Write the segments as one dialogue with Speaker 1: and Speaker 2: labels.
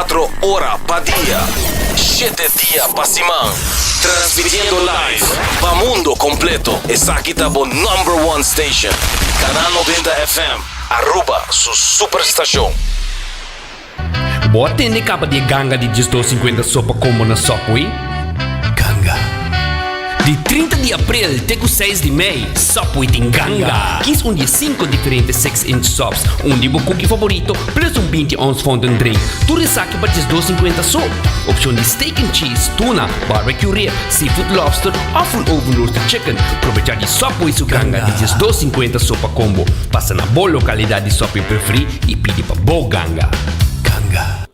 Speaker 1: 24 ora pa dia, shete dia pa siman. Transmitiendo live pa mundo completo. Esaki ta bo number one station. Canal 90 FM, Aruba su superstacion.
Speaker 2: Bo a tende caba di e ganga di diesdos sinkuenta sopa combo na Subway? Ganga. Di 30 di april te cu 6 di mei, Subway tin ganga! Kies un di e 5 diferente 6 inch subs, un di bo cookie favorito, plus un 20 ounce fountain drink. Tur esaki pa 12,50 so. Opcion di steak and cheese, tuna, barbecue rib, seafood lobster of un oven roasted chicken. Probecha di Subway su ganga di 12,50 so pa combo. Pasa na bo localidad di Subway preferi y pidi pa bo ganga. Ganga.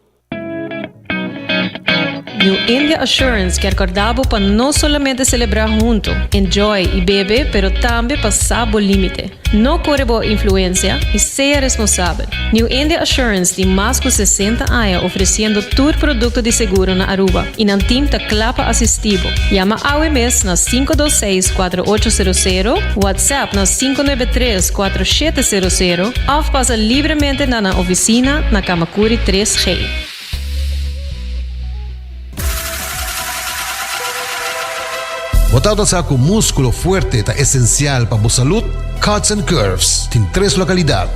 Speaker 3: New India Assurance kier corda bo pa no solamente celebra hunto, enjoy y bebe pero tambe pa sa bo limite. No core bo influencia y sea responsabel. New India Assurance tin mas cu 60 aña ofreciendo tur producto di seguro na Aruba y nan team ta cla pa asisti bo. Yama awe mes na 526 4800, WhatsApp na 593 4700 of pasa libremente na nan oficina na Camacuri 3G.
Speaker 4: Bo tabata sa ku múskulo fuerte ta esensial pa bo salud? Cuts and Curves tin tres lokalidat,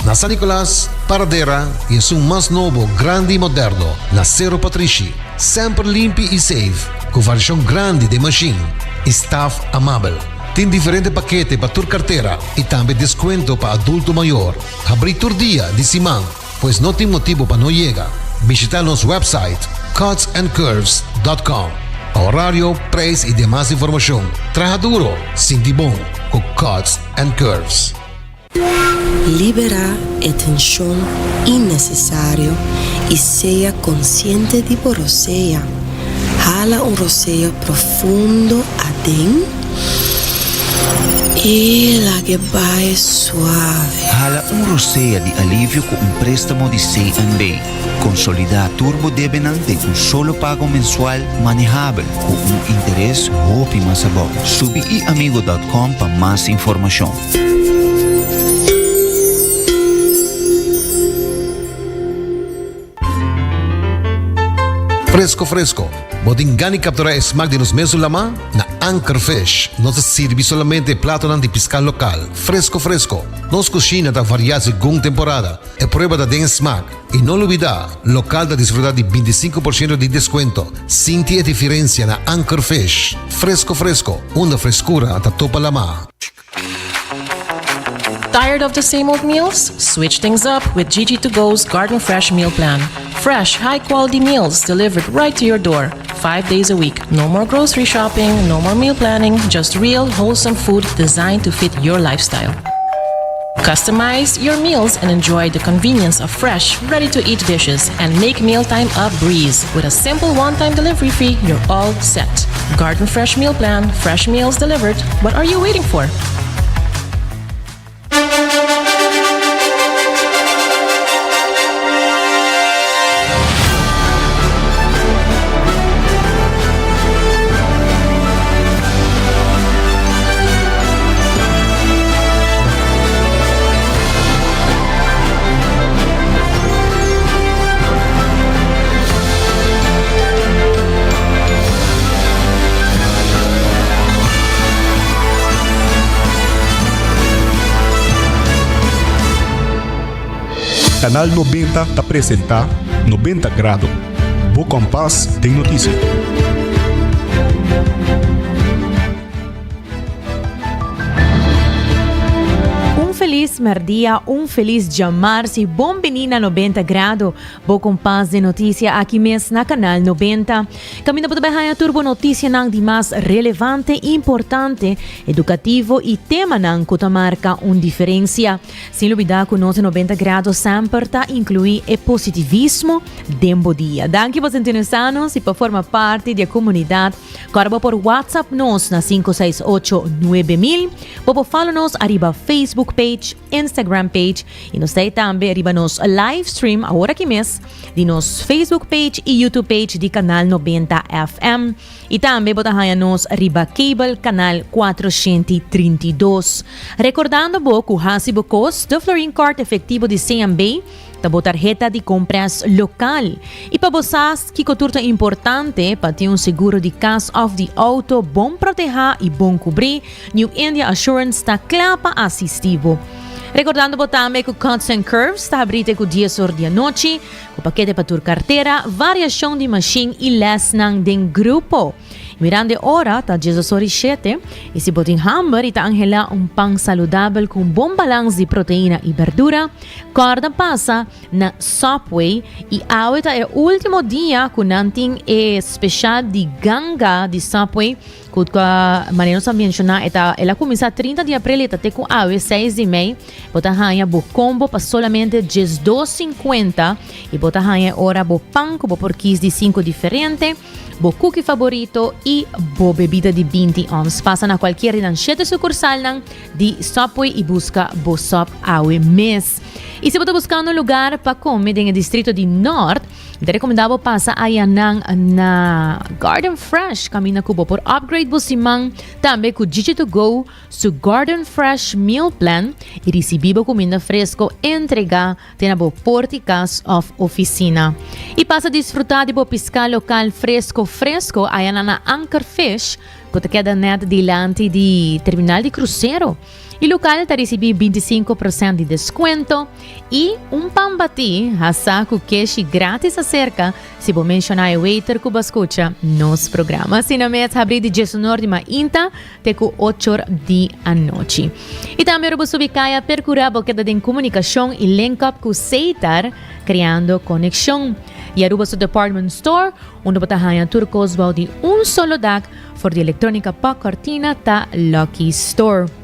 Speaker 4: na San Nicolas, Paradera i esun mas nobo, grandi i moderno, na Sero Patrishi. Semper limpi i safe, ku variashon grandi den mashin i staf amabel. Tin diferente pakete pa tur kartera i tambe deskuento pa adulto mayor. Habrí tur dia di siman. Pues no tin motibo pa no yega. Bishita nos website cutsandcurves.com pa horario, prijs y demas informacion. Traha duro, sinti bon cu Cuts and Curves.
Speaker 5: Liberá e tenshon innesesario i sea konsiente di bo rosea. Hala un rosea profundo aden i lag'e bai suave.
Speaker 6: Hala un rosea di alivio ku un préstamo di CNB. Konsolidá tur bo debenan den un solo pago mensual manehabel ku un interes hopi mas abou. Subi iamigo dòt kòm pa mas informashon.
Speaker 4: Fresco fresco, bo tin gana di captura e smaak di nos mesun lama? Na Anchor Fish nos ta sirbi solamente e platonan di pisca local, fresco fresco. Nos cushina ta varia segun temporada, e prueba ta den e smaak. Y no lubida, local ta disfruta di 25% di descuento. Sinti e diferencia na Anchor Fish. Fresco fresco, unda frescura ta topa lama.
Speaker 3: Tired of the same old meals? Switch things up with Gigi to Go's Garden Fresh Meal Plan. Fresh, high quality meals delivered right to your door, five days a week. No more grocery shopping, no more meal planning, just real, wholesome food designed to fit your lifestyle. Customize your meals and enjoy the convenience of fresh, ready to eat dishes and make mealtime a breeze. With a simple one time delivery fee, you're all set. Garden Fresh Meal Plan, fresh meals delivered. What are you waiting for?
Speaker 7: Canal 90 ta presenta 90 Grado, bo kompas den notisia.
Speaker 8: Un felis merdia, un felis djamars y bon bini na 90 Grado, bo kompas den noticia aki mes na Canal 90. Caminda bo ta bay haña tur bo noticianan di mas relevante, importante, educativo y temanan cu ta marca un diferencia. Sin lubida cu nos 90 Grado semper ta inclui e positivismo den bo dia. Danki pa sintonisa nos y pa forma parti di e comunidad. Kòrda bo por WhatsApp nos na 568 9000. Bo por follow nos ariba Facebook page, Instagram page y nos ta tambe ariba nos live stream awor aki mes di nos Facebook page y YouTube page di Canal 90 FM. Y tambe bo ta haña nos riba cable canal 432. Recordando bo cu hasi bo kos, de Florin Card efectivo di CMB. ta bo tarheta di kompres lokal. I pa bo sa kiko tur ta importante pa tin un seguro di kas òf di outo bon protehá i bon kubrí, New India Assurance ta kla pa asistí bo. Rekordando bo tambe ku Cuts and Curves ta habrí te ku dies or di anochi, ku pakete pa tur kartera, variashon di mashin i lèsnan den grupo. Mirando e ora ta diesdos or i shete, i si bo tin hamber i ta anhelá un pan saludabel ku un bon balans di proteina i berdura, kòrda pasa na Subway i awe ta e último dia ku nan tin e speshal di ganga di Subway ku manera nos a menshoná e ta el a kuminsá 30 di aprel i ta te ku awe 6 di mei. Bo ta haña bo kombo pa solamente 12.50 i bo ta haña e ora bo pan ku bo por kis di sinku diferente. bo cookie favorito y bo bebida di 20 ons. Pasa na cualkier di nan shete sucursalnan di Subway y busca bo sub awe mes. Y si bo ta buscando un lugar pa come den e distrito di Noord, mi ta recomenda bo pasa ayanan na Garden Fresh, caminda cu bo por upgrade bo siman tambe cu Gigi to Go su Garden Fresh Meal Plan y ricibi bo cuminda fresco entrega Te na bo porti kas òf ofisina. I pasa disfrutá di bo piská lokal fresko fresko aya na na Anker Fish ku ta keda nèt dilanti di terminal di krusero. E lokal ta risibí 25 prosènt di deskuento i un pan batí hasá ku keshi grátis aserka si bo menshoná e waiter ku bo a skucha nos programa. Asina mes habrí di diesunor di mainta te ku ochor di anochi. I tambe ora bo subi kaya perkura bo keda den komunikashon i link up ku Seitar kreando konekshon. I Aruba su department store unda bo ta haña tur kos bou di un solo dak for di elektronika pa kortina ta Lucky Store.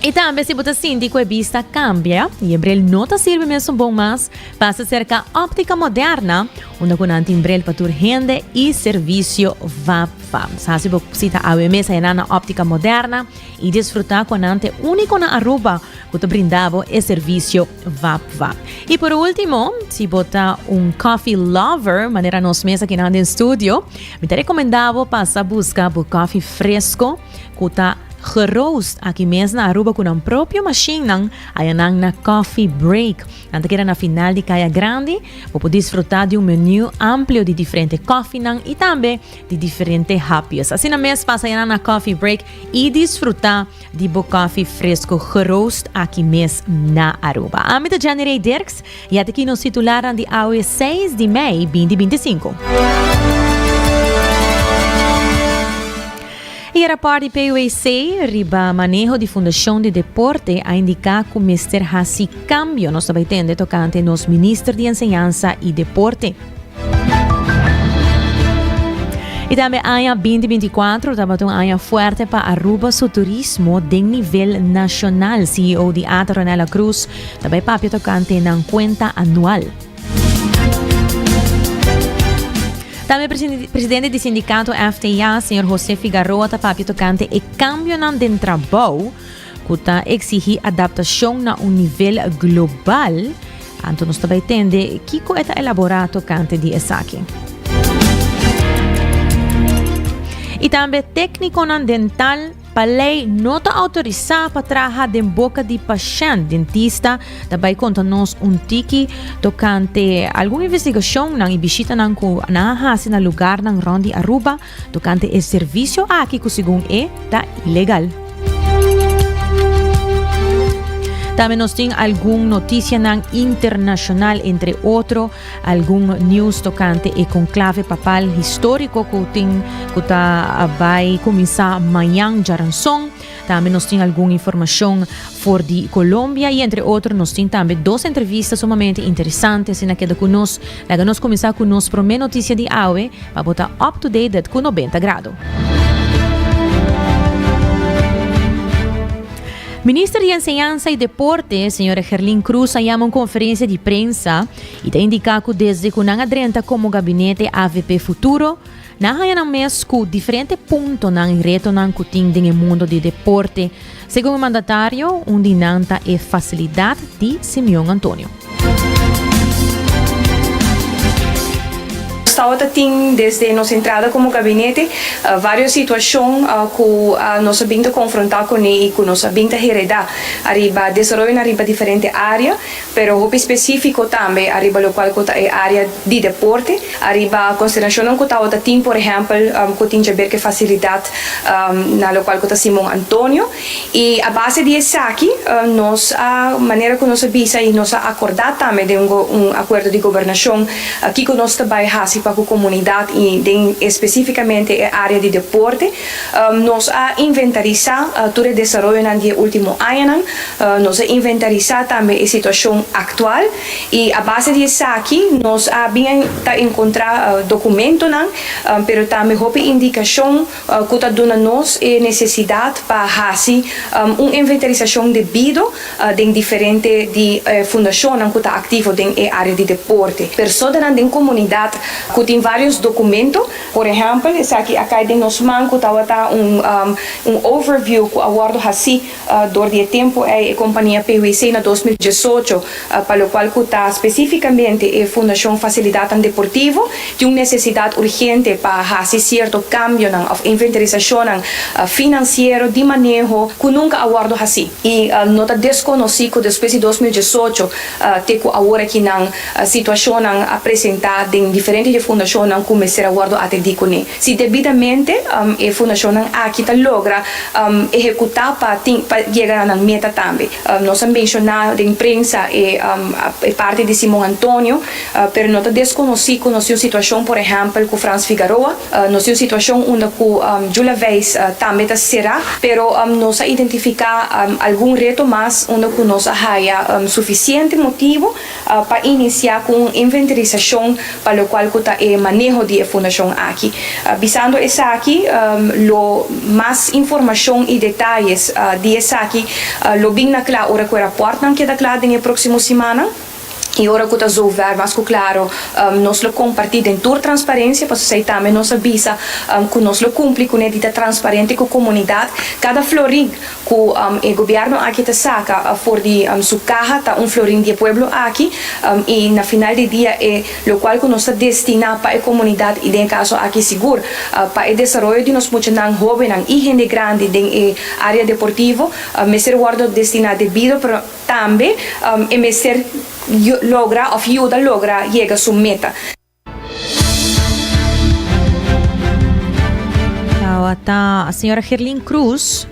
Speaker 8: I tambe si bo ta sinti ku e bista kambia i e bril no ta sirbi mesun bon mas, pasa serka Optica Moderna unda ku nan tin bril pa tur hende i servisio vap. Pa sa si bo sita awe mes ayana na Optica Moderna y disfruta cu nan t'e unico na Aruba cu ta brinda bo e servicio vap vap. Y por ultimo, si bo ta un coffee lover manera nos mes aki nan den studio, mi ta recomenda bo pasa busca bo coffee fresco cu ta geroost aki mes na Aruba cu nan propio machinenan ayanan na Coffee Break. Nan ta keda na final di Caya Grandi. Bo por disfruta di un menu amplio di diferente coffeenan y tambe di diferente hapjes. Asina mes pasa yana na Coffee Break y disfruta di bo coffee fresco geroost aki mes na Aruba. Ami ta Jenny Ray Dirks y at aki nos titularnan di awe 6 di mei 2025. E raport di PUAC riba maneho di Fundacion di Deporte a indica cu mester haci cambio. Nos ta bay tende tocante nos Minister di Enseñansa y Deporte. Y tambe aña 2024 tabata un aña fuerte pa Aruba su turismo den nivel nacional. CEO di ATA Ronella Cruz ta bay papia tocante nan cuenta anual. Tambe presidente di sindicato FTA, señor José Figaroa, ta papia tocante e cambionan den trabou ku ta exigí adaptashon na un nivel global. Anto nos ta bai tende kiko e ta elaborá tokante di esaki. I tambe téknikonan dental pa lei no ta outorisá pa traha den boka di pashènt. Dentista ta bai konta nos un tiki tokante algun investigashonnan i bishitanan ku nan a hasi na lugarnan rònt di Aruba Tokante e servisio aki ku segun e ta ilegal. Tambe nos tin algun notisianan internashonal, entre otro algun news tokante e konklave papal históriko ku tin ku ta bai kuminsá mañan djaranson. Tambe nos tin algun informashon for di Colombia y entre otro nos tin tambe dos entrevista sumamente interesante, asina keda cu nos. Laga nos cuminsa cu nos prome noticia di awe pa bo ta up to date cu 90 Grado. Minister di Enseñansa y Deporte, señora Gerlin Cruz a yama un conferencia di prensa y ta indica cu desde cu nan a drenta como gabinete avp Futuro, Nan haña nan mes ku diferente puntonan i retonan ku tin den e mundo di deporte. Segun e mandatario, un di nan ta e fasilidat di Simeon Antonio.
Speaker 9: Nos tabata tin desde nos entrada como gabinete varios situacion cu nos a bin ta confronta cune y cu nos a bin ta hereda ariba desaroyonan ariba diferente area, pero hopi specifico tambe ariba locual cu ta e area di deporte, ariba consideracionnan cu tabata tin por ehempel cu tin djaber cu e facilidad na locual cu ta Simon Antonio. Y a base di esaki nos a, manera cu nos a bisa y nos a acorda tambe den un acuerdo di gobernacion kico nos ta bay haci pa cu comunidad y den especificamente e area di deporte, nos a inventarisa tur e desaroyonan di e ultimo añanan, nos a inventarisa tambe e situacion actual y a base di esaki nos a bin ta encontra documentonan pero tambe hopi indicacion ku ta duna nos e nesesidat pa hasi un inventarisashon debido den diferente di e fundashonnan ku ta aktivo den e área di deporte. Personanan den komunidat ku tin vários dokumento, por ehèmpel esaki a kai den nos man ku tabata un un overview ku a wòrdu hasí dor di e tempu ei e kompania PWC na 2018 pa lokual ku ta spesífikamente e Fundashon Fasilidatnan Deportivo tin un nesesidat urgente pa hasi sierto kambionan òf inventarisashonnan finansiero di maneho ku nunka a wòrdu hasí. I no ta deskonosí ku despues di 2018 te ku awor aki nan situashonnan a presentá den diferente di e fundashonnan ku mester a wòrdu atendí kuné. Si debidamente e fundashonnan aki ta logra ehekutá pa tin pa yega na nan meta tambe. Nos a menshoná den prensa e e parti di Simon Antonio, pero no ta deskonosí ku nos tin un situashon por ehèmpel ku Frans Figaroa, nos tin un situashon unda ku Jula Veis tambe ta será, pero nos a identifiká algun reto mas unda ku nos a haya sufisiente motibu pa inisiá ku un inventarisashon pa lokual ku ta e maneho di e fundashon aki. Bisando esaki, lo mas informashon i detayes di esaki lo bin na kla ora ku e rapòrtnan keda kla den e próksimo simannan. I ora ku ta zover mas ku klaro nos lo kompartí den tur transparensia, pasobra esei tambe nos a bisa ku nos lo kumpli kuné di ta transparente ku komunidat. Kada florin Ku e gobièrnu aki ta saka for di su kaha ta un florin di e pueblo aki i na final di dia e lokual ku nos ta destiná pa e komunidat i den e kaso aki sigur pa e desaroyo di nos muchanan, hóbennan i hende grandi den e área deportivo mester wòrdu destiná debido pero tambe e mester logra òf yuda logra yega su meta.
Speaker 8: Tabata señora Gerlin Cruz,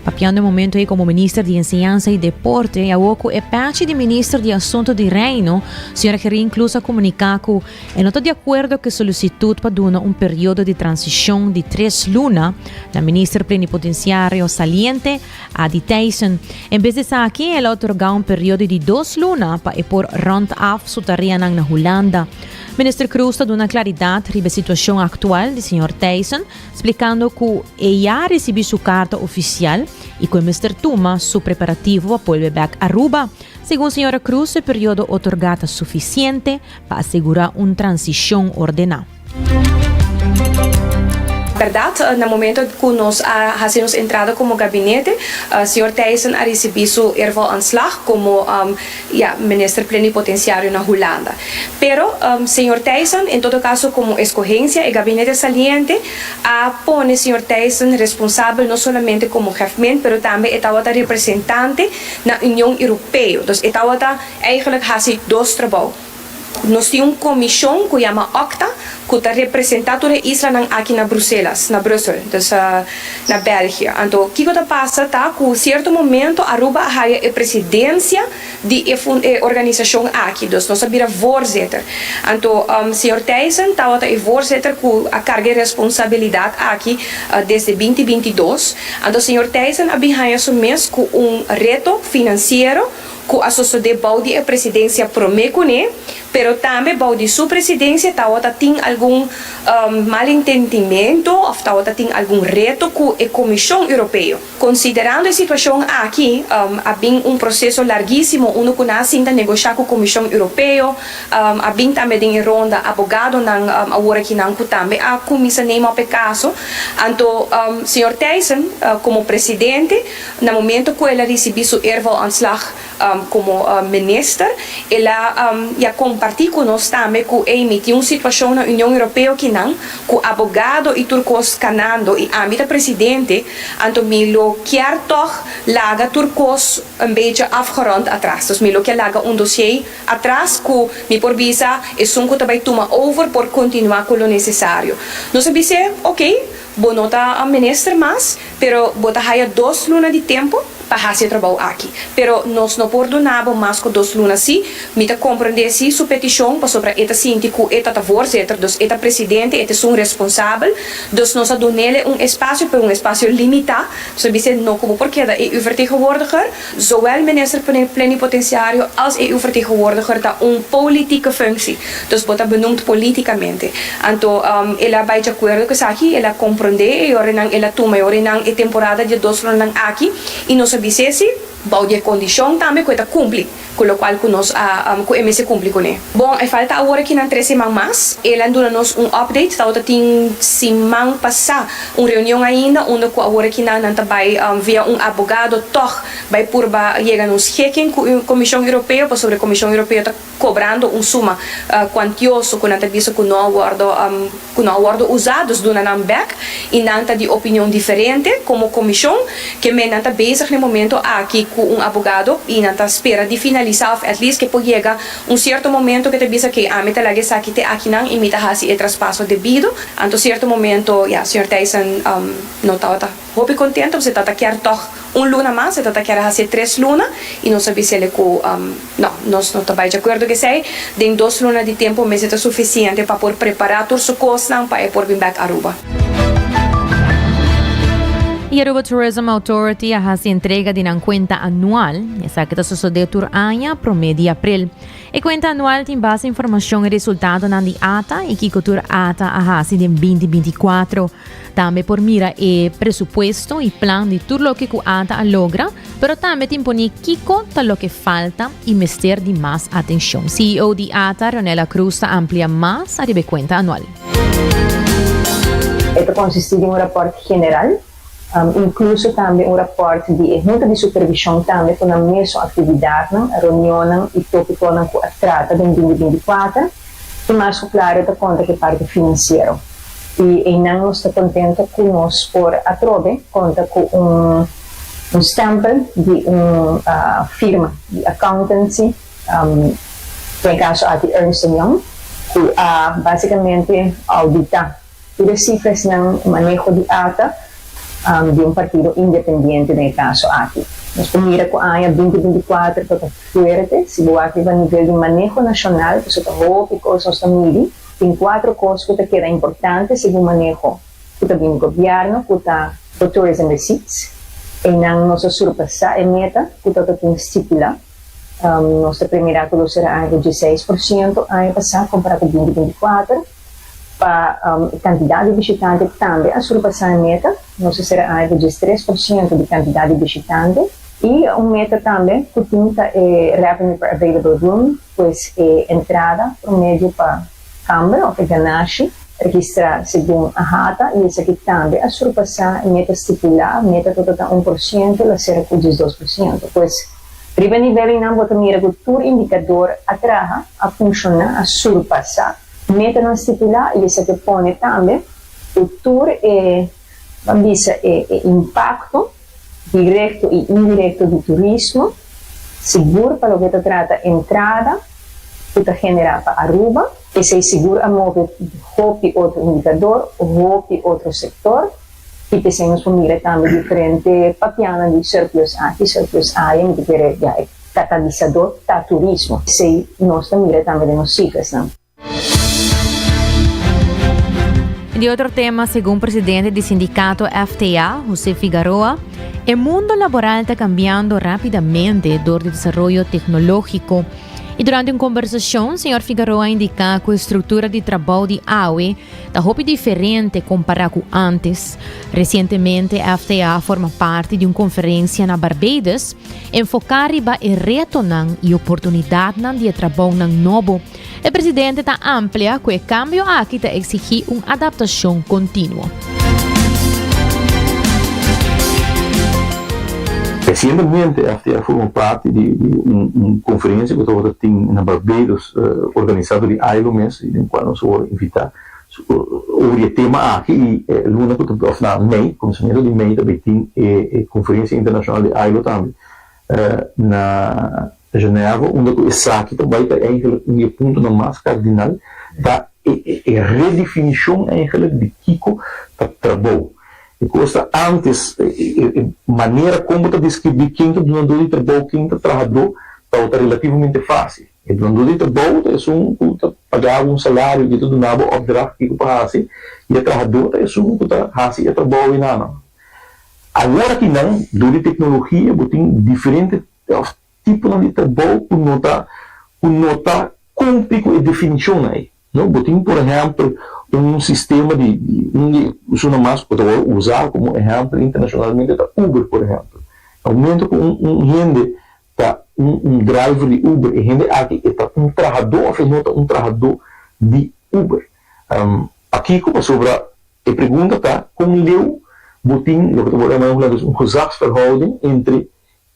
Speaker 8: papiando e momento ei como minister di Enseñansa y Deporte, y awor cu e pachi di minister di Asunto di Reino, señora Gerlin Cruz a comunica cu e no ta di acuerdo cu e solicitud pa duna un periodo di transicion di tres luna na minister plenipotenciario saliente, Adi Thijssen. En bes di esaki, el a otorgá un periodo di dos luna pa e por rond af su tareanan na Hulanda. Minister Croes ta duna klaridat riba e situashon aktual di señor Thijssen, splikando ku e ya a risibí su karta ofisial i ku e mester tuma su preparativo pa bolbe bèk Aruba. Segun señora Croes, e periodo otorgá ta sufisiente pa asegurá un transishon ordená.
Speaker 9: Berdad, na momento cu nos a haci nos entrada como gabinete, señor Thijssen a ricibi su eervol ontslag como, ya, minister plenipotenciario na Hulanda. Pero, señor Thijssen, en todo caso como escogencia, e gabinete saliente a pone señor Thijssen responsabel no solamente como gevmin, pero tambe e tawata representante na Union Europeo. Dus e tawata eigenlijk haci dos trabou. Nos tin un komishon ku yama OCTA ku ta representá tur e islanan aki na Bruselas, na Brussel, dus na België. Anto kiko ta pasa ta ku sierto momento Aruba a haya e presidensia di e e organisashon aki, dus nos a bira voorzitter. Anto señor Thijssen tabata e voorzitter ku a karga e responsabilidat aki desde binti 22. Anto señor Thijssen a bin haya su mes ku un reto finansiero ku a sosodé bou di e presidensia promé kuné, pero tambe bou di su presidensia tawata tin algun malentendimento òf tawata tin algun reto ku e Komishon Europeo. Konsiderando e situashon aki, a bin un proseso largísimo unda ku nan a sinta negoshá ku Komishon Europeo, a bin tambe den e ronda abogadonan awor akinan ku tambe a kuminsá neem op e kaso. Anto señor Thijssen komo presidente, Na momento ku el a risibí su eervol ontslag Komo minister el a ya kompartí ku nos tambe ku ey tin un situashon na Union Europeo kinan ku abogado i tur kos kanando i ami ta presidente anto mi lo kier tòg laga tur kos un beetje afgerond atras. Dus mi lo kier laga un dossier atras ku mi por bisa esun ku ta bai tuma over por kontinuá ku lo nesesario. Nos a bis'é oke bo no ta minister mas pero bo ta haya dos luna di tempu pa hasi e trabou aki. Pero nos no por duna bo mas ku dos luna sí. Mi ta komprendé sí su petishon pasobra e ta sinti ku e ta ta voorzitter, dus e ta presidente, e ta esun responsabel. Dus nos a dun'ele un espasio, pero un espasio limitá. Nos a bis'é no ku bo por keda EU-vertegenwoordiger. Zowel minister plenipotenciario als EU-vertegenwoordiger ta un politieke functie. Dus bo ta benoemd politicamente. Anto el a bai djakuerdo ku esaki, el a komprondé e orenan, el a tuma e orenan e temporada di e dos lunanan aki i nos a bis'é si, bou di e kondishon tambe ku e ta kumpli ku lokual ku nos a ku e mester kumpli kuné. Bon, e falta awor aki nan tres siman mas. El a duna nos un update, tabata tin siman pasá un reunion ainda unda ku awor aki nan nan ta bai via un abogado tòg bai purba yega na un schikking ku Komishon Europeo pasobra e Komishon Europeo ta cobrando un suma cuantioso cu nan ta bisa cu no a wordo cu no a wordo usa, dus duna nan bek y nan ta di opinion diferente como comision ke men nan ta bezig na e momento aki cu un abogado y nan ta spera di finalisa of at least ke por yega un cierto momento ke ta bisa ke ami ta laga esaki te akinan y mi ta haci e traspaso debido anto cierto momento ya señor Thijssen no tabata. Hopi contento pasobra e tata kier tog un luna mas, e tata kier a hacié tres luna y nos a bisele cu no, nos no ta bay di acuerdo cu esey, den dos luna di tempo mester ta suficiente pa por prepara tur su cosnan pa e por bin bek Aruba.
Speaker 8: E Aruba Tourism Authority a haci entrega di nan cuenta anual. Esaki ta sosode tur aña prome di april. E cuenta anual tin base informacion e resultadonan di ata y kico tur ata a haci den binti 24. Tambe por mira e presupuesto y plan di tur loke cu ata a logra, pero tambe tin poni kico ta loke falta y mester di mas atencion. CEO di ata, Ronella Cruz ta amplia mas ariba e cuenta anual.
Speaker 10: E ta consisti di un rapport general, incluso tambe un rapport di e Hunta di Supervision tambe cu nan mesun actividadnan, reunionnan y topiconan cu a trata den 2024. Y mas cu claro ta conta cu e parti financiero. Y eynan nos ta contento cu nos por atrobe conta cu un un stempel di un firma di accountancy, den e caso aki Ernst and Young, cu a basicamente audita tur e cifrasnan maneho di ata di un partido independiente den e caso aki. Nos por mira cu aña 2024 ta ta fuerte, si bo wak riba nivel di maneho nacional, pasobra ta hopi cos nos ta midi. Tin cuatro cos cu ta keda importante segun maneho cu ta bin di gobierno cu ta bo tourism receipts. Eynan nos a surpasa e meta cu ta tin stipula. Nos ta premira cu lo sera aña cu 16% aña pasa compara cu 2024. Pa e cantidad di bishitante tambe a surpasa e meta. Nos a sera aña cu 13% di cantidad di bishitante. Y un meta tambe cu tin ta e revenue per available room. Pues e entrada promedio pa kamber of e ganashi registrá segun AHATA i esaki tambe a surpasá e meta stipulá, meta ta ta 1%, la sera ku 12%. Pues riba e nivel einan bo ta mira ku tur indikador a traha, a funshoná, a surpasá metanan stipulá i esaki a pone tambe ku tur e, ban bisa, e impakto direkto i indirekto di turismo, sigur pa loke ta trata entrada ku ta generá pa Aruba. Esei sigur a move hopi otro indikador, hopi otro sektor i p'esei nos por mira tambe diferente papianan di surplus aki, surplus aya, mi ta kere ya e katalisador ta turismo. Esei nos ta mira tambe den nos sifrasnan.
Speaker 8: Di otro tema, segun presidente di sindicato FTA, José Figaroa, e mundo laboral ta cambiando rapidamente door di desaroyo tecnologico. Y durante un conversacion, señor Figaroa a indica cu e structura di trabou di awe ta hopi diferente compara cu antes. Recientemente, FTA a forma parti di un conferencia na Barbados, enfoca riba e retonan y oportunidadnan di e trabounan nobo. E presidente ta amplia ku e kambio aki ta eksigí un adaptashon kontinuo.
Speaker 11: Resientemente FTA a forma parti di un konferensia ku tabata tin na Barbados organisá dor di ILO mes i den kual nos a wòrdu invitá over di e tema aki i e luna ku ta òf na mei, kuminsamentu di mei ta bai tin e konferensia internashonal di ILO tambe na Geneva unda ku esaki ta bai ta eigenlijk un di e puntonan mas kardinal ta e redefinishon eigenlijk di kiko ta trabou. E kos ta antes e manera kon bo ta deskribí ken ta dunadó di trabou, ken ta trahadó tabata relativamente fásil. E dunadó di trabou ta esun ku ta paga bo un salario i ta duna bo opdracht kiko pa hasi i e trahadó ta esun ku ta hasi e trabou enanan. Awor aki nan, dor di teknologia bo tin diferente òf tiponan di trabou ku no ta ku no ta kumpli ku e definishonnan ei. No, bo tin por ehèmpel un sistema di di un di esunnan mas ku ta wòrdu usá komo ehèmpel internashonalmente ta Uber por ehèmpel. Na momento ku un un hende ta un un driver di Uber e hende aki e ta un trahadó òf e no ta un trahadó di Uber? Pakiko? Pasobra E pregunta ta, kon leu bo tin loke ta wòrdu yamá den hulandes un gezagsverhouding entre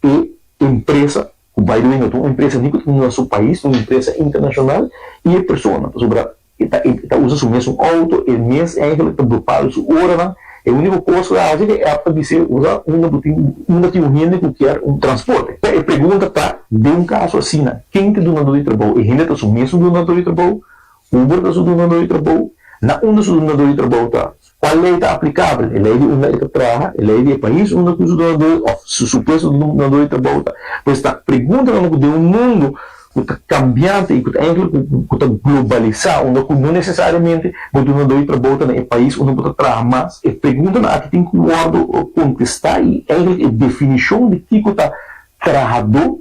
Speaker 11: e empresa, ku by the way no ta un empresa ni ku ta na su pais, ta un empresa internashonal, i e persona? Pasobra e ta e ta usa su mesun outo, e mes eigenlijk ta bepaal su oranan, e úniko kos ku e hasi ku e app ta bis'é usa unda bo tin unda tin un hende ku kier un transporte. E pregunta ta, den un kaso asina, ken ta e dunadó di trabou? E hende ta su mesun dunadó di trabou? Uber ta su dunadó di trabou? Na unda su dunadó di trabou ta? Cual ley ta aplicabel? E ley di unda e ta traha? E ley di e pais unda cu su dunadó of su supuesto dunadó di trabou ta? Pues ta preguntanan cu den un mundo cu ta cambiante y cu ta eigenlijk cu ta globalisa unda cu no necesariamente bo dunadó di trabou ta na e pais unda bo ta traha mas, e preguntanan aki tin cu wordo contesta y eigenlijk e definicion di kico ta trahadó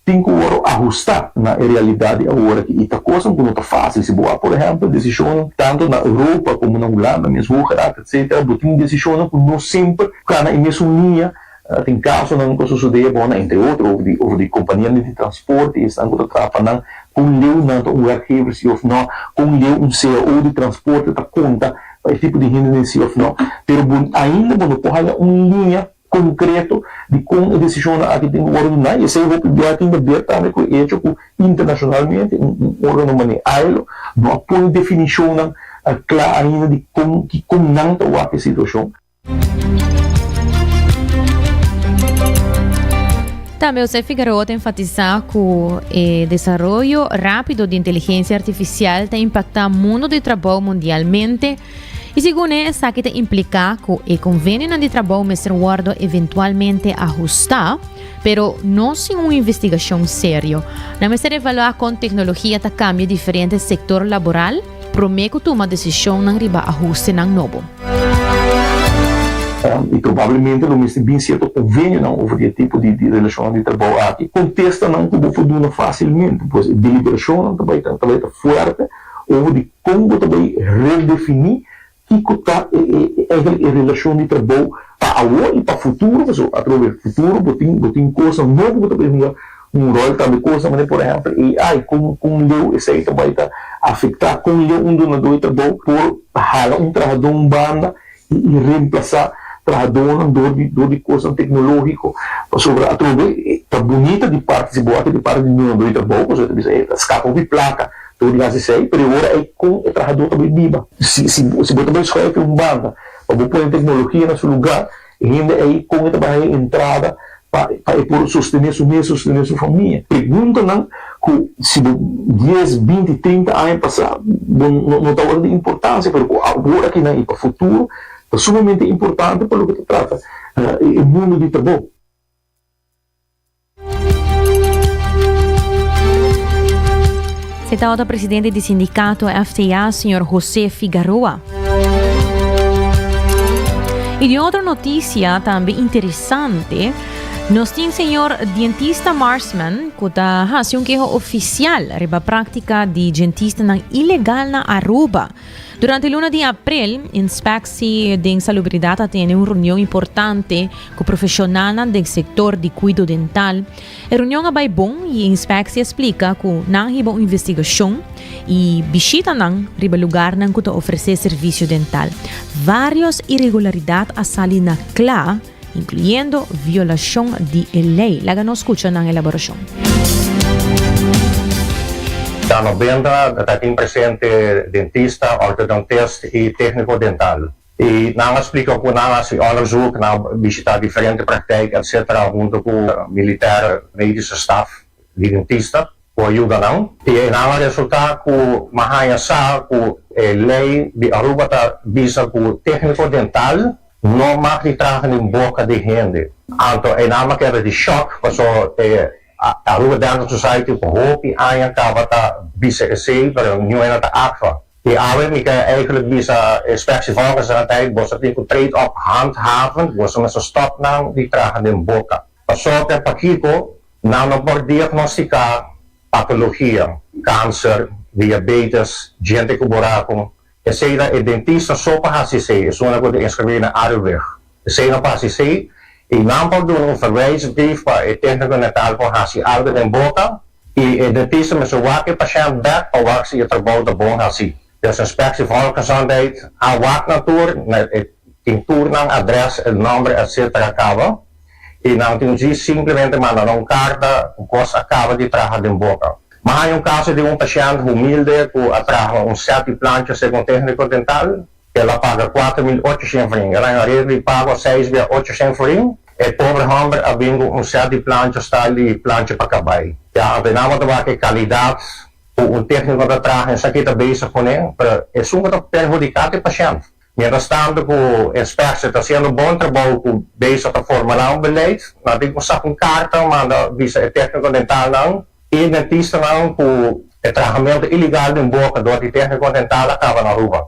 Speaker 11: Tin ku wòrdu ahustá na e realidat di awor aki i ta kosnan ku no ta fásil. Si bo wak por ehèmpel desishonnan tantu na Europa komo na Hulanda mes, Hoge Raad etsetera, bo tin desishonnan ku no semper kana e mesun liña. Tin kasonan ku a sosodé bo na entre otro over di over di kompanianan di transporte i esnan ku ta traha pa nan kon leu nan ta un werkgever si òf nò, kon leu un cao di transporte ta konta pa e tipo di hendenan si òf nò. Pero bo ainda bo no por haña un liña. Konkreto di kon e desishonnan aki tin ku wòrdu duná i esei hopi bia tin ta ber tambe ku e echo ku internashonalmente un órgano manera ILO no a pone definishonnan kla ainda di kon kon nan ta wak e situashon.
Speaker 8: Tambe José Figueroa ta enfatisá ku e desaroyo rápido di inteligensia artifisial ta impaktá mundu di trabou mundialmente. I segun e, esaki ta impliká ku e konvenionan di trabou mester wòrdu eventualmente ahustá, pero no sin un investigashon serio. Nan mester evaluá kon teknologia ta kambia diferente sektor laboral promé ku tuma desishonnan riba ahustenan nobo.
Speaker 11: I probablemente lo mester bin sierto konvenionan over di e tipo di relashonnan di trabou aki. Kontestanan ku bo por duna fásilmente, pues e deliberashonnan ta bai ta bai ta fuerte over di Kon bo ta bai redefiní kiko ta e eigenlijk e relashon di trabou pa awor i pa futuro? Pasobra atrobe futuro bo tin bo tin kosnan nobo ku ta bai hunga un ròl tambe, kosnan manera por ehèmpel AI, kon kon leu esei ta bai ta afektá, kon leu un dunadó di trabou por hala un trahadó un banda i remplasá trahadónan dor di dor di kosnan teknológiko. Pasobra atrobe ta bunita di parti si bo wak di parti di dunadó di trabou pasobra e ta bisa e ta skapa hopi plaka dor di hasi esei, pero e ora ei kon e trahadó ta bai biba? Si si si bo ta bai schuif un banda pa bo pone teknologia na su lugá, e hende ei kon e ta bai haña entrada pa pa e por sostené su mes, sostené su famia. Preguntanan ku si bo dies, binti, trinta aña pasá bo no no tabata di importansia, pero ku awor akinan i pa futuro ta sumamente importante pa loke ta trata e mundu di trabou.
Speaker 8: Se tabata presidente di sindicato FTA, señor José Figaroa. Y di otro noticia tambe interesante, nos tin señor Dientista Marsman cu ta haci un keho oficial riba práctica di dentistanan ilegal na Aruba. Durante luna di april, Inspectie den Salubridad a tene un reunion importante cu profesionalnan den sector di cuido dental. E reunion a bai bon y Inspectie a splica cu nan hiba un investigacion y bishitanan riba lugarnan cu ta ofrece servicio dental. Varios iregularidad a sali na cla. Incluyendo violacion di e ley. Laga nos scucha nan elaboracion.
Speaker 12: Ta 90 ta tin presente dentista, ortodontist y tecnico dental. Y nan a splica cu nan a haci onderzoek, nan a bishita diferente praktijk etc. Hunto cu militair medische staf di dentista cu a yuda nan. Y nan a resulta cu m'a haya sa cu e ley di Aruba ta bisa cu tecnico dental No mag di traha den boka di hende. Anto e nan a keda di shock paso e Aruba Dental Society pa hopi aña kaba ta bisa esey pero niun hende ta actua. Y awe mi ke eigenlijk bisa Inspectie Volksgezondheid boso tin ku treed op handhavend boso mester stop nan di traha den boka. Pasobra pakiko nan no por diagnostica patologia, cancer, diabetes, djente ku buraku. Esei ta e dentista so pa hasi esei, esun ku ta inskribí na Arubig. Esei no pa hasi esei i nan por duna un verwijsbrief pa e tékniko dental por hasi algu den boka i e dentista mester wak e pashènt bèk pa wak si e trabou ta bon hasí. Dus Inspectie Volksgezondheid a wak nan tur, na e tin tur nan adrès, e nòmber etsetera kaba i nan tin djis simplemente manda nan un karta ku kos a kaba di traha den boka. M'a haña un kaso di un pashènt humilde ku a traha un sèt di plancha segun tékniko dental. El a paga 4800 florin. El a haña un regla di pago seis bia 800 florin. E pobre hòmber a bin ku un sèt di plancha style di plancha pa kabai. Ya, anto e nan bo ta wak e kalidat ku un tékniko ta traha esaki ta bezig kuné, pero esun ku ta perhudiká ta e pashènt. Mientras tanto ku inspectie ta haciendo bon trabou ku bezig ta formula un beleid, nan tin ku saka un karta manda bisa e tecnico dentalnan i dentistanan ku e trahamento ilegal den boka dor di tecnico dental a kaba na Aruba.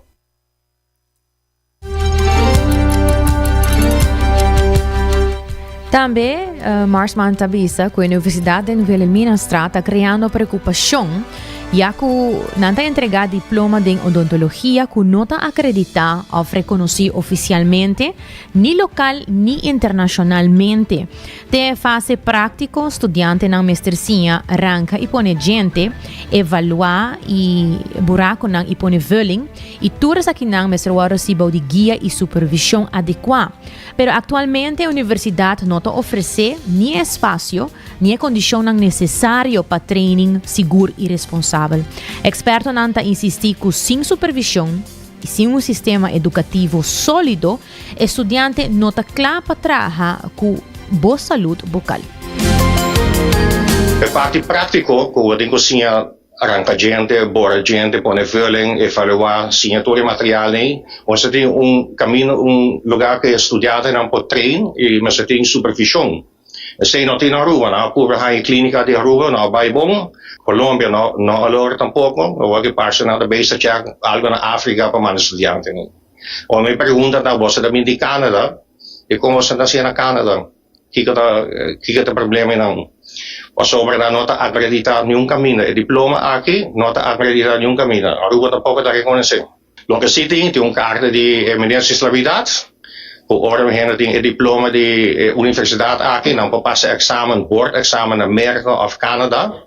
Speaker 8: Tambe Marsman ta bisa ku e universidat den Wilhelminastraat ta kreando preokupashon ya ku nan ta entregá diploma den odontologia ku no ta akreditá òf rekonosí ofisialmente ni lokal ni internashonalmente. Den e fase práktiko studiantenan mester siña ranka i pone djente, evaluá i burakunan i pone vulling i tur esakinan mester wòrdu hasi bou di guia i supervishon adekuá. Pero aktualmente e universidat no ta ofresé ni e espasio ni e kondishonnan nesesario pa training sigur i responsabel. Ekspertonan ta insistí ku sin supervishon i sin un sistema edukativo sólido, e studiante no ta kla pa traha ku bo salud bokal.
Speaker 12: E parti práktiko ku bo tin ku siña Ranka djente, bora djente, pone vulling, evaluá, siña tur e material ei. Mester tin un camino, un lugar ku e studiantenan por train i mester tin supervision. Esei no tin na Aruba. Nan a purba haña e clínica di Aruba, no a bai bon. Colombia no no a logra tampoco. Awor ki parce nan ta bezig ta check algo na Africa pa manda studiantenan. Awor mi pregunta ta, boso ta bin di Canada, i kon boso ta haciendo na Canada? Kiko ta kiko ta problema einan? Pasobra nan no ta akreditá niun kaminda. E diploma aki no ta akreditá niun kaminda. Aruba tampoko ta rekonosé. Loke si tin, tin un karta di e Minister di Slabidat ku ora un hende tin e diploma di e universidat aki nan por pasa eksamen, bordeksamen na Merka òf Kanada.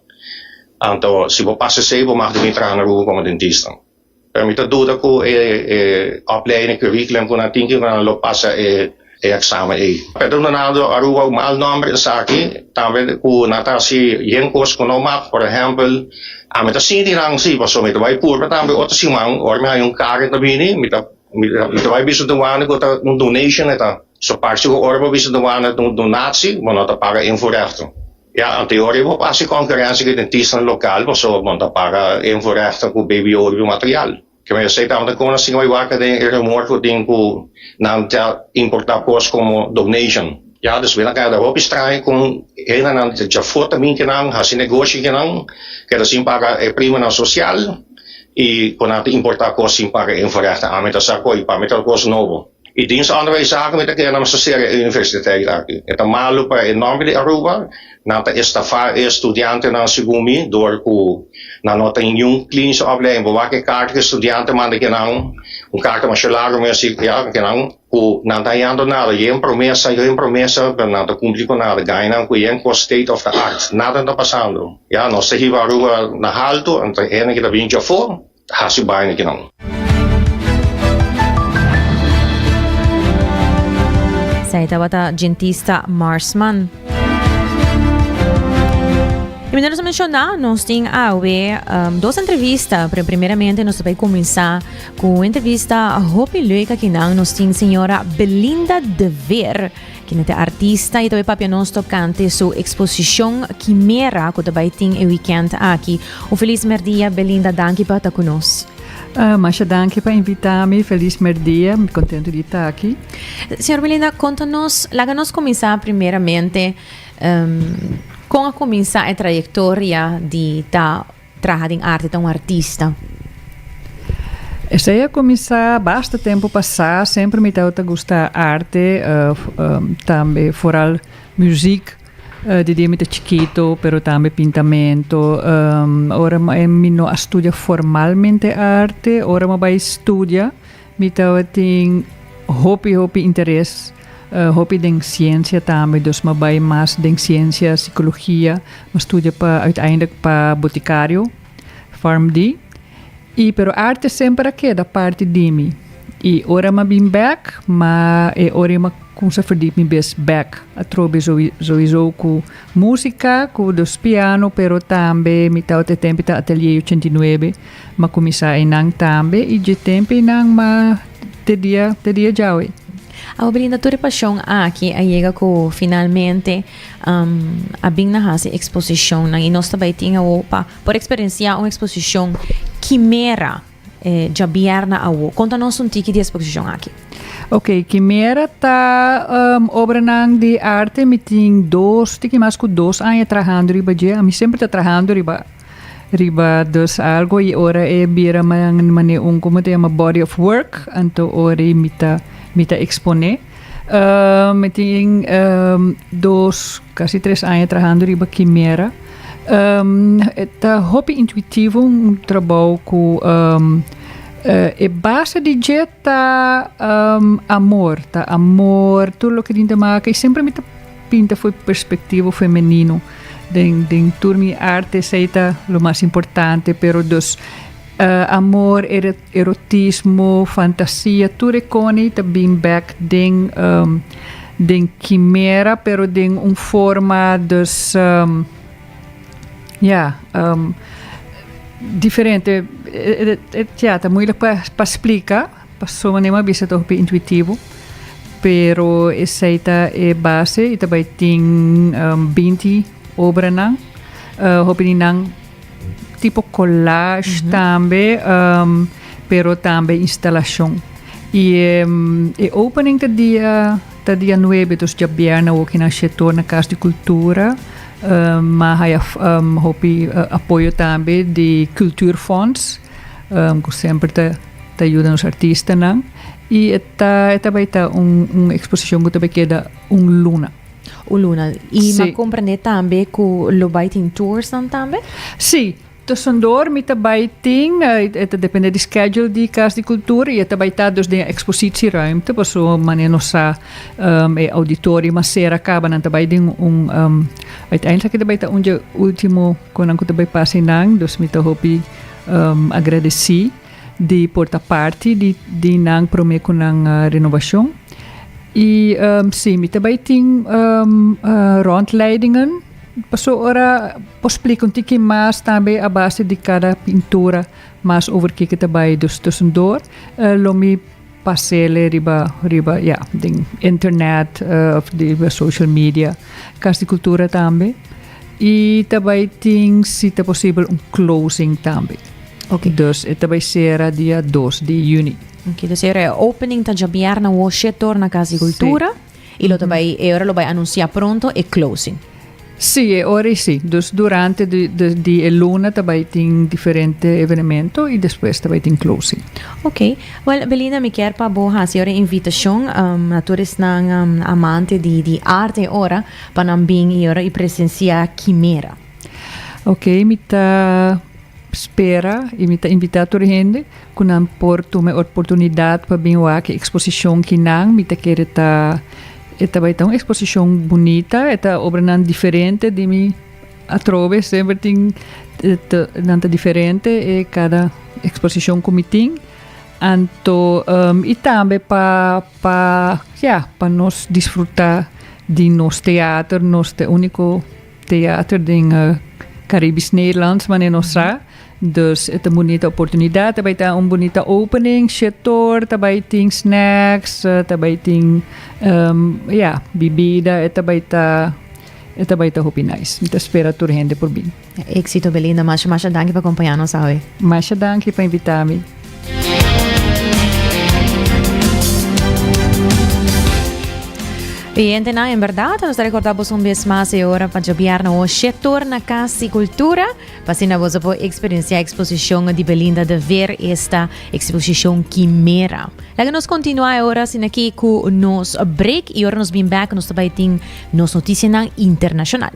Speaker 12: Anto si bo pasa esei bo mag di bin traha na Aruba komo dentista. Pero mi ta duda cu e e opleiding, curriculum cu nan tin cu nan lo pasa e e examen ey. Pero dunando Aruba un mal nomber esaki, tambe cu nan ta haci yen cos cu no mag. Por ehempel, ami ta sinti nan si, pasobra mi ta bay purba tambe otro siman, ora mi haya un carga ta bini, mi ta mi ta bay bisa douane cu ta un donation e ta. So parci cu ora bo bisa douane ta un donatie, bo no ta paga invoerrechten. Ya, anteori bo por hasi konkurensia ku e dentistanan lokal pasobra bo no ta paga invoerrechten ku BBO riba material. Ke men esei tabata kon asina bai wak den e rumor ku tin ku nan ta importá kos komo donation. Ya, dus mi ta keda hopi straño kon hendenan di djafó ta bin kinan hasi negoshi kinan keda sin paga e primanan sosial i ku nan ta importá kos sin paga invoerrechten. Ami ta sa ku pa mi ta kos nobo. E dienst onderwijszaken mi ta kere nan mester sera e universiteit aki. E ta malu pa e nomber di Aruba, nan ta estafa e studiantenan segun mi door ku nan no tin niun klinische opleiding. Bo wak e karta ku e studiante manda kinan, un karta masha largu mi a si ya kinan ku nan ta hañando nada, yen promesa, yen promesa pero nan ta kumpli ku nada. Gaña nan ku yen kos state of the art, nada no ta pasando. Ya nos ta hiba Aruba na haltu, anto hende ki ta bin djafó. Hasi baina kinan.
Speaker 8: Esei tabata djentista Marsman. I manera nos a menshoná, nos tin awe dos entrevista, pero primeramente nos ta bai kuminsá ku un entrevista hopi leuk akinan. Nos tin señora Belinda de Veer, kende ta artista i ta bai papia nos tokante su eksposishon Kimera ku ta bai tin e wikènt aki. Un felis mèrdia Belinda, danki pa ta ku nos.
Speaker 13: Masha danki pa invitá mi. Felis merdia, mi kontentu di ta aki.
Speaker 8: Señor Belinda, konta nos, laga nos kuminsá primeramente kon a kuminsá e trayektoria di ta traha den arte, ta un artista?
Speaker 13: Esei a kuminsá basta tempu pasá, semper mi tabata gusta arte, tambe foral muziek. Di dia mi ta chikito, pero tambe pintamento. Ora mi no a studia formalmente arte, ora mi a bai studia mi tabatin hopi hopi interes, hopi den siensia tambe, dus mi a bai mas den siensia, sikologia, mi a studia pa uiteindelijk pa botikario, PharmD. I pero arte semper a keda parti di mi. I ora m'a bin bek, ma e ora m'a kumsa verdiep mi bes bek atrobe souiso ku musika, ku dus piano, pero tambe mi tabata e tempu ta Atelier 89, m'a kuminsá einan tambe i dje tempu einan m'a te dia te dia djawe.
Speaker 8: Awo Belinda, tur e pashon aki a yega ku finalmente a bin na hasi eksposishonnan i nos ta bai tin awo pa Por eksperensiá un eksposishon Kimera djabièrnè awo. Konta nos un tiki di e eksposishon aki.
Speaker 13: Ok, Kimera ta obranan di arte. Mi tin dos, tiki mas ku dos aña trahando riba dje. Ami semper ta trahando riba riba dus algo i ora e bira manera un komo ta yama body of work, anto ora ei mi ta mi ta eksponé. Mi tin dos, kasi tres aña trahando riba Kimera. E ta hopi intuitivo, un trabou ku e base di dje ta amor, ta amor, tur loke tin te maka i semper mi ta pinta for perspektivo femenino den den tur mi arte esei ta lo mas importante pero dus amor, erotismo, fantasia tur e koni ta bin bek den den kimera pero den un forma dus ya diferente ya ta moeilijk pa splika pasobra mi a bisa ta hopi intuitivo pero esei ta e base y ta bai tin binti obranan hopi di nan tipo collage tambe pero tambe instalacion y e opening ta dia ta dia nuebe dus djabièrnè awoki na Shetor na Cas di Cultura ma haya hopi apoyo tambe di Cultuurfonds cu semper ta ta yuda nos artistanan y e ta e ta bay ta un un exposicion cu ta bay keda un luna.
Speaker 8: Un luna. I m'a comprende tambe cu lo bay tin toursnan tambe?
Speaker 13: Sí. Tussendoor mi ta bay tin, e ta depende di schedule di Cas di Cultura y e ta bay ta dus den e expositieruimte paso manera nos sa e auditorium a cera caba nan ta bay den un uiteindelijk ta bay ta un dje ultimo conan cu ta bay pasa eynan dus mi ta hopi agradeci. di por ta parti di di nan prome ku nan renovacion y si mi ta bay tin rondleidingen paso ora por splika un tiki mas tambe a base di kada pintura mas over kiko ta bay dus tussendoor lo mi pasele riba riba ya den internet of riba social media Cas di Cultura tambe y ta bay tin si ta posibel un closing tambe.
Speaker 8: Ok.
Speaker 13: Dus e ta bay cera dia dos di juni.
Speaker 8: Ok, dus e ora e opening ta djabièrnè wo shetor na Cas di Cultura y lo ta bay e ora lo bay anuncia pronto e closing.
Speaker 13: Sí, e ora ei sí. Dus durante di di di e luna ta bay tin diferente evenemento y despues ta bay tin closing.
Speaker 8: Ok. Wel, Belinda, mi kier pa bo haci ora e invitacion na tur esnan amante di di arte e ora pa nan bin y ora y presencia Kimera.
Speaker 13: Ok, mi ta spera y mi ta invita tur hende cu nan por tuma e oportunidad pa bin wak e exposicion kinan. Mi ta kere ta e ta bay ta un exposicion bunita, e ta obranan diferente di mi atrobe, semper tin nan ta diferente e cada exposicion cu mi tin. Anto i tambe pa pa ya pa nos disfruta di nos teater, nos ta e unico teater den Caribisch Nederlands manera nos sa. Dus e ta un bunita oportunidad, ta bay ta un bunita opening, shetor, ta bay tin snacks, ta bay tin ya bibida, e ta bay ta e ta bay ta hopi nice. Mi ta spera tur hende por bin.
Speaker 8: Éxito Belinda, masha masha danki pa acompaña nos awe.
Speaker 13: Masha danki pa invita mi.
Speaker 8: Oyentenan, en berdad nos ta recorda boso un bes mas e ora pa djobièrnè o shetor na Cas di Cultura. Pa asina boso por experiencia exposicion di Belinda de Veer, esta exposicion Quimera. Laga nos continua e ora asina aki cu nos break y ora nos bin back nos ta bay tin nos noticianan internacional.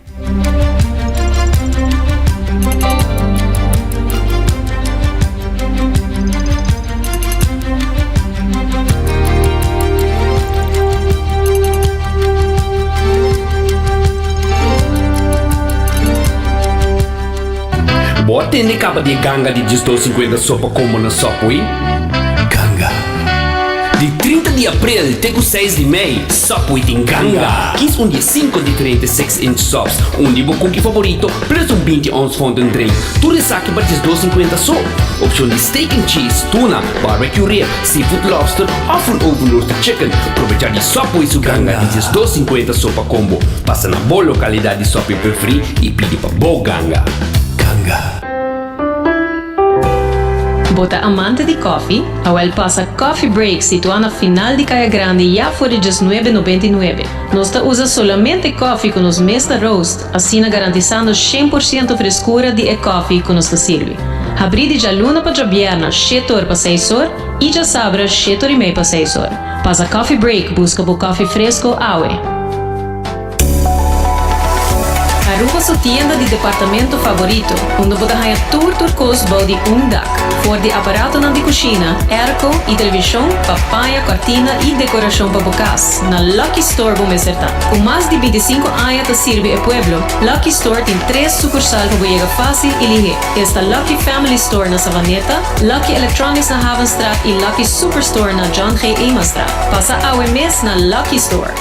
Speaker 2: Bo a tende caba di e ganga di 12.50 sopa combo na Subway? Ganga. Di 30 di april te cu 6 di mei, Subway tin ganga! Kies un di e 5 diferente 6 inch subs, un di bo cookie favorito plus un 20 ounce fountain drink. Tur esaki pa 12.50 so. Opcion di steak and cheese, tuna, barbecue rib, seafood lobster of un oven roasted chicken. Probecha di Subway su ganga di 12.50 sopa combo. Pasa na bo localidad di Subway preferi y pidi pa bo ganga. Ganga.
Speaker 3: Bo ta amante di koffie? Awel pasa Coffee Break situá na final di Kaya Grandi ya for di diesnuebe nobenta i nuebe. Nos ta usa solamente koffie ku nos mes ta roast, asina garantisando 100% freskura di e koffie ku nos ta sirbi. Habrí di djaluna pa djabièrna shete or pa seis or i djasabra shete or i mei pa seis or. Pasa Coffee Break buska bo koffie fresko awe. Aruba su tienda di departamento favorito, unda bo ta haña tur tur kos bou di un dak. For di aparatonan di kushina, airco i televishon pa paña, kòrtina i dekorashon pa bo kas, na Lucky Store bo mester ta. Ku mas di bintisinku aña ta sirbi e pueblo, Lucky Store tin tres sukursal pa bo yega fásil i lihé. Esta Lucky Family Store na Savaneta, Lucky Electronics na Havenstraat i Lucky Superstore na John G. Emanstraat. Pasa awe mes na Lucky Store!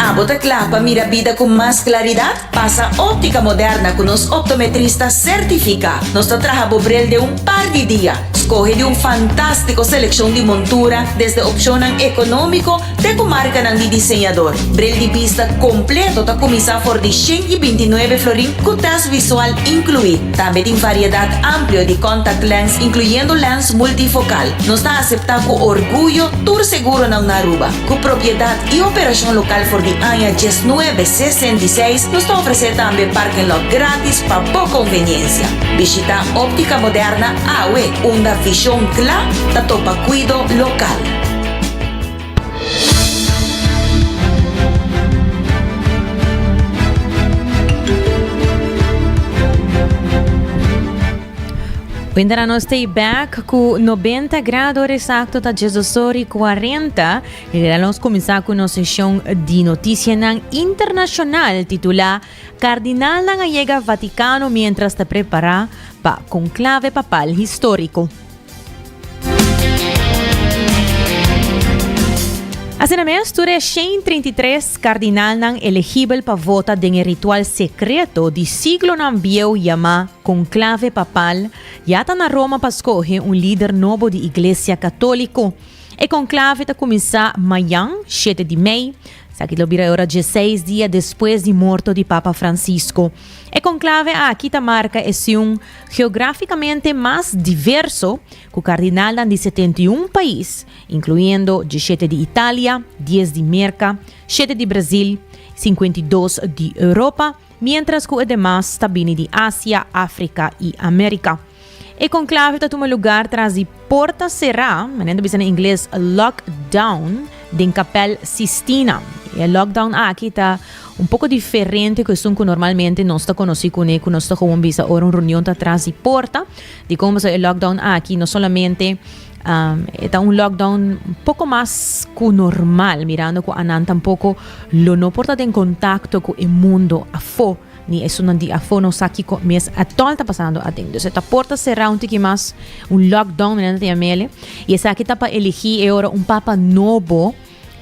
Speaker 14: Abo ta kla pa mira bida ku mas klaridat? Pasa Óptica Moderna ku nos optometrista sertifiká. Nos ta traha bo bril den un par di dia. Skohe di un fantástiko selekshon di montura, desde opshonnan ekonómiko te ku markanan di diseñador. Bril di bista kompleto ta kuminsá for di 129 florin ku tèst visual inkluí. Tambe tin variedat amplio di contact lens inkluyendo lens multifokal. Nos ta aseptá ku orguyo tur seguronan na Aruba. Ku propiedat i operashon lokal for di aña diesnuebe sesenta i seis, nos ta ofresé tambe parking lot grátis pa bo konveniensia. Bishitá Óptica Moderna awe, unda vishon kla ta topa kuido lokal.
Speaker 8: Winter nos stay back ku 90 grado exacto ta 12 y 40. Y nos comenzar con nos sesión di noticianan internacional titulá Cardinalnan a llega Vaticano mientras ta prepara pa conclave papal histórico. Asina mes, tur e 133 kardinalnan elegibel pa vota den e ritual sekreto di siglonan bieu yamá Konklave Papal ya ta na Roma pa skohe un lider nobo di Iglesia Katóliko. E konklave ta kuminsá mayan, shete di mei. Esaki lo bira e ora dieseis dia despues di morto di Papa Francisco. E konklave aki ta marka esun geograficamente mas diverso, cu cardinalnan di 71 pais, incluyendo 17 di Italia, 10 di Merca, 7 di Brasil, 52 di Europa, mientras cu e demas ta bini di Asia, Africa y America. E conclave ta tuma lugar tras di porta cerá, manera ta bisa na ingles lockdown, den Kapel Sistina. E lockdown aki ta un poco diferente cu esun cu normalmente nos ta conoci cune, cu nos ta gewoon bisa ora un reunion ta tras di porta. Dicon pasobra e lockdown aki no solamente um, e ta un lockdown un poco mas cu normal, mirando cu anan tampoco lo no por ta den contacto cu e mundo afo. ni esunnan di afó no sa kiko mes atòl ta pasando aden. Dus e ta porta será un tiki mas, un lockdown manera nan ta yam'el, i esaki ta pa eligí e ora un papa nobo,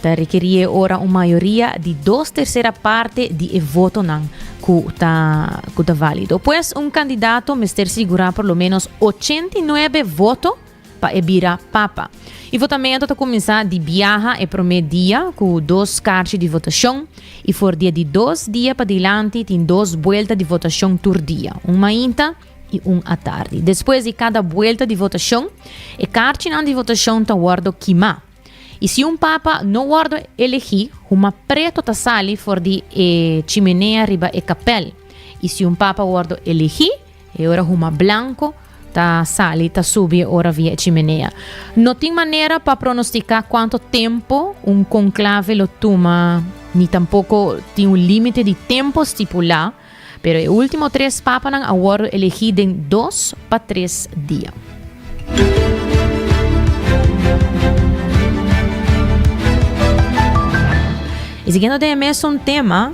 Speaker 8: ta rekerí e ora un mayoria di dos tersera parte di e votonan ku ta ku ta válido. Pues un kandidato mester sigurá por lo ménos 89 voto pa e bira papa. E votamento ta kuminsá di biaha e promé dia ku dos karchi di votashon i for di e di dos dia padilanti tin dos buelta di votashon tur dia, un mainta i un atardi. Despues di kada buelta di votashon e karchinan di votashon ta wòrdu kimá. I si un papa no wòrdu elegí, huma preto ta sali for di e chimenea riba e kapèl. I si un papa wòrdu elegí, E ora huma blanco ta sali ta subi e ora via e chimenea. No tin manera pa pronostica cuanto tempo un conclave lo tuma ni tampoco tin un limite di tempo stipula, pero e ultimo tres papanan a wordo elegi den dos pa tres dia. Y siguiendo den e mesun tema,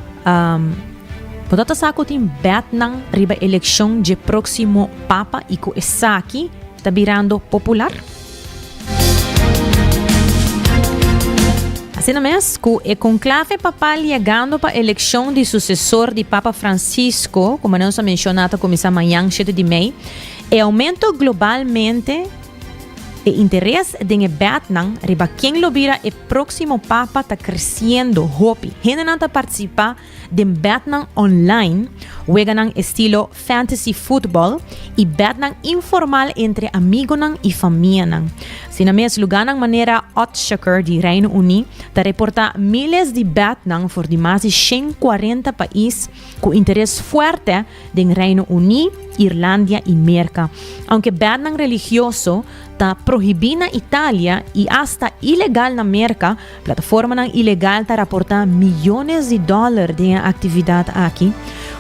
Speaker 8: Bo ta ta sa ku tin bètnan riba elekshon dje próksimo papa i ku esaki ta birando popular? Asina mes, ku e konklave papal yegando pa elekshon di susesor di Papa Francisco, ku manera nos a menshoná ta kuminsá mañan shete di mei, e oumento globalmente e interes den e bètnan riba ken lo bira e próksimo papa ta kresiendo hopi. Hendenan ta partisipá Den betnan online, weganan estilo fantasy football i betnan informal entre amigonan i famianan. Asina mes, lugánan manera Oddshaker di Reino Uní ta reportá miles di betnan for di mas di 140 pais ku interes fuerte den Reino Uní, Irlandia i Merka. Aunke betnan religioso ta prohibí na Italia i asta ilegal na Merka, Plataformanan ilegal ta raportá miyones di dòler den e aktividat aki.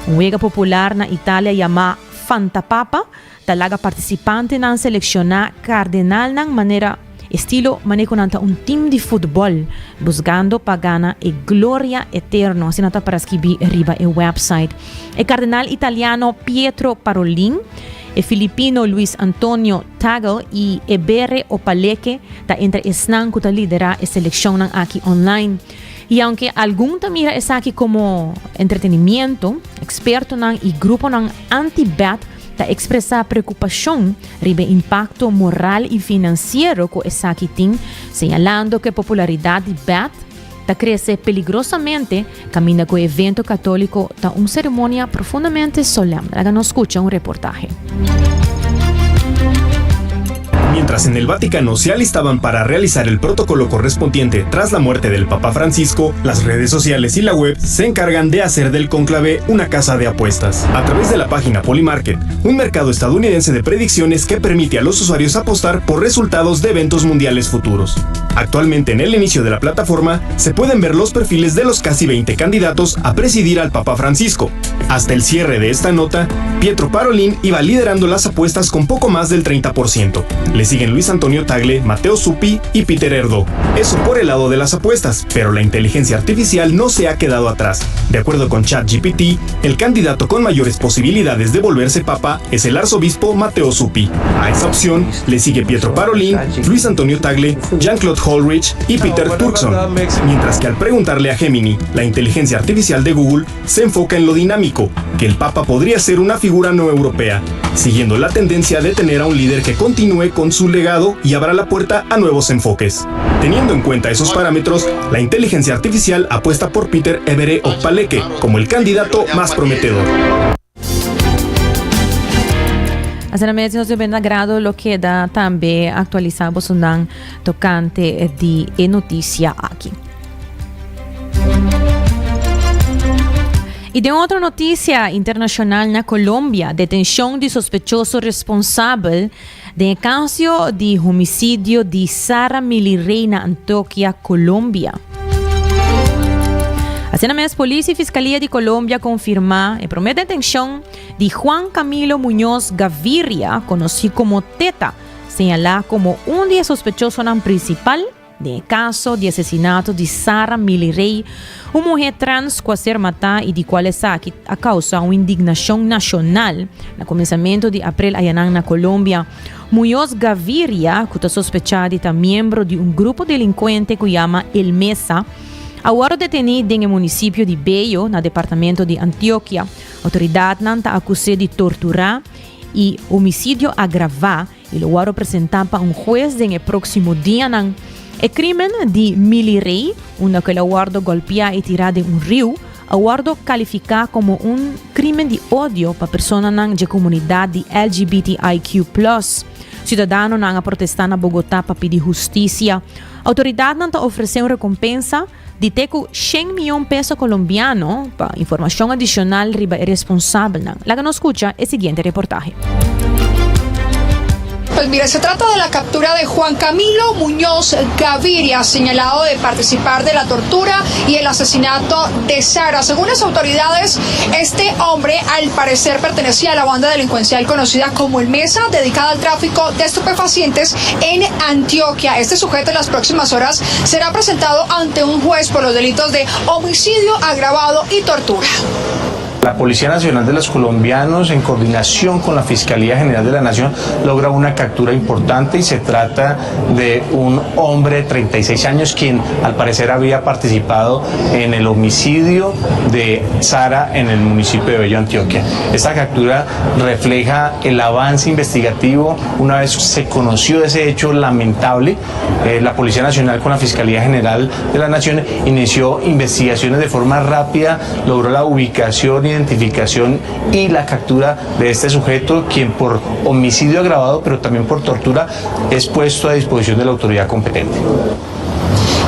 Speaker 8: Un wega popular na Italia yamá Fantapapa ta laga partisipantenan selekshoná kardenalnan manera estilo manera ku nan ta un tim di futbòl busgando pa gana e gloria eterno, asina ta para skibí riba e wèpsait. E kardenal italiano Pietro Parolin, e filipino Luis Antonio Tagle i Ebere Opaleke ta entre esnan ku ta liderá e selekshonnan aki online. I aunke algun ta mira esaki komo entretenimiento, ekspertonan i gruponan anti-bet ta ekspresá preokupashon riba e impakto moral i finansiero ku esaki tin, señalando ku e popularidat di bet ta krese peligrosamente kaminda ku e evento katóliko ta un seremonia profundamente solèm. Laga nos skucha un reportahe.
Speaker 15: Mientras en el Vaticano se alistaban para realizar el protocolo correspondiente tras la muerte del Papa Francisco, las redes sociales y la web se encargan de hacer del cónclave una casa de apuestas. A través de la página Polymarket, un mercado estadounidense de predicciones que permite a los usuarios apostar por resultados de eventos mundiales futuros. Actualmente en el inicio de la plataforma se pueden ver los perfiles de los casi 20 candidatos a presidir al Papa Francisco. Hasta el cierre de esta nota, Pietro Parolin iba liderando las apuestas con poco más del 30%. Le siguen Luis Antonio Tagle, Mateo Zuppi y Peter Erdo. Eso por el lado de las apuestas, pero la inteligencia artificial no se ha quedado atrás. De acuerdo con ChatGPT, el candidato con mayores posibilidades de volverse papa es el arzobispo Mateo Zuppi. A esa opción le sigue Pietro Parolin, Luis Antonio Tagle, Jean-Claude Holrich y Peter Turkson. Mientras que al preguntarle a Gemini, la inteligencia artificial de Google se enfoca en lo dinámico, que el Papa podría ser una figura no europea, siguiendo la tendencia de tener a un líder que continúe con su legado y abra la puerta a nuevos enfoques. Teniendo en cuenta esos parámetros, la inteligencia artificial apuesta por Peter Ebere Okpaleke como el candidato más prometedor.
Speaker 8: Asina mes nos den agrado lo keda tambe aktualisá bosonan tokante di e notisia aki. I den otro notisia internashonal na Colombia, detenshon di sospechoso responsabel den e kasio di homisidio di Sara Milirey na Antioquia, Colombia. Asina mes polis i fiskalia di Colombia konfirmá e promé detenshon di Juan Camilo Muñoz Gaviria, konosí komo Teta, señalá komo un di e sospechosonan prinsipal. Den e kaso di asesinato di Sara Milirey, un muhé trans ku a ser matá i di kual esaki a kousa un indignashon nashonal na kuminsamentu di aprel ayanan na Colombia, Muñoz Gaviria, ku ta sospechá di ta miembro di un grupo delinkuente ku yama El Mesa, a wòrdu detení den e munisipio di Bello na departamento di Antioquia. Outoridatnan ta akus'é di torturá i homisidio agravá i lo wòrdu presentá pa un hues den e próksimo dianan. E krímen di Milly Rey, unda ku el a wòrdu gòlpiá i tirá den un riu, a wòrdu kalifiká komo un krímen di odio pa personanan dje komunidat di LGBTIQ plus. Siudadanonan a protestá na Bogotá pa pidi hustisia. Outoridatnan ta ofresé un rekompensa di te ku shen mion peso kolombiano pa informashon adishonal riba e responsabelnan. Laga nos skucha e siguiente reportahe.
Speaker 16: Pues mira, se trata de la captura de Juan Camilo Muñoz Gaviria, señalado de participar de la tortura y el asesinato de Sara. Según las autoridades, este hombre al parecer pertenecía a la banda delincuencial conocida como El Mesa, dedicada al tráfico de estupefacientes en Antioquia. Este sujeto en las próximas horas será presentado ante un juez por los delitos de homicidio agravado y tortura.
Speaker 17: La Policía Nacional de los Colombianos, en coordinación con la Fiscalía General de la Nación, logra una captura importante y se trata de un hombre de 36 años quien al parecer había participado en el homicidio de Sara en el municipio de Bello, Antioquia. Esta captura refleja el avance investigativo una vez se conoció ese hecho lamentable. Eh, la Policía Nacional con la Fiscalía General de la Nación inició investigaciones de forma rápida, logró la ubicación, identificación y la captura de este sujeto, quien por homicidio agravado, pero también por tortura, es puesto a disposición de la autoridad competente.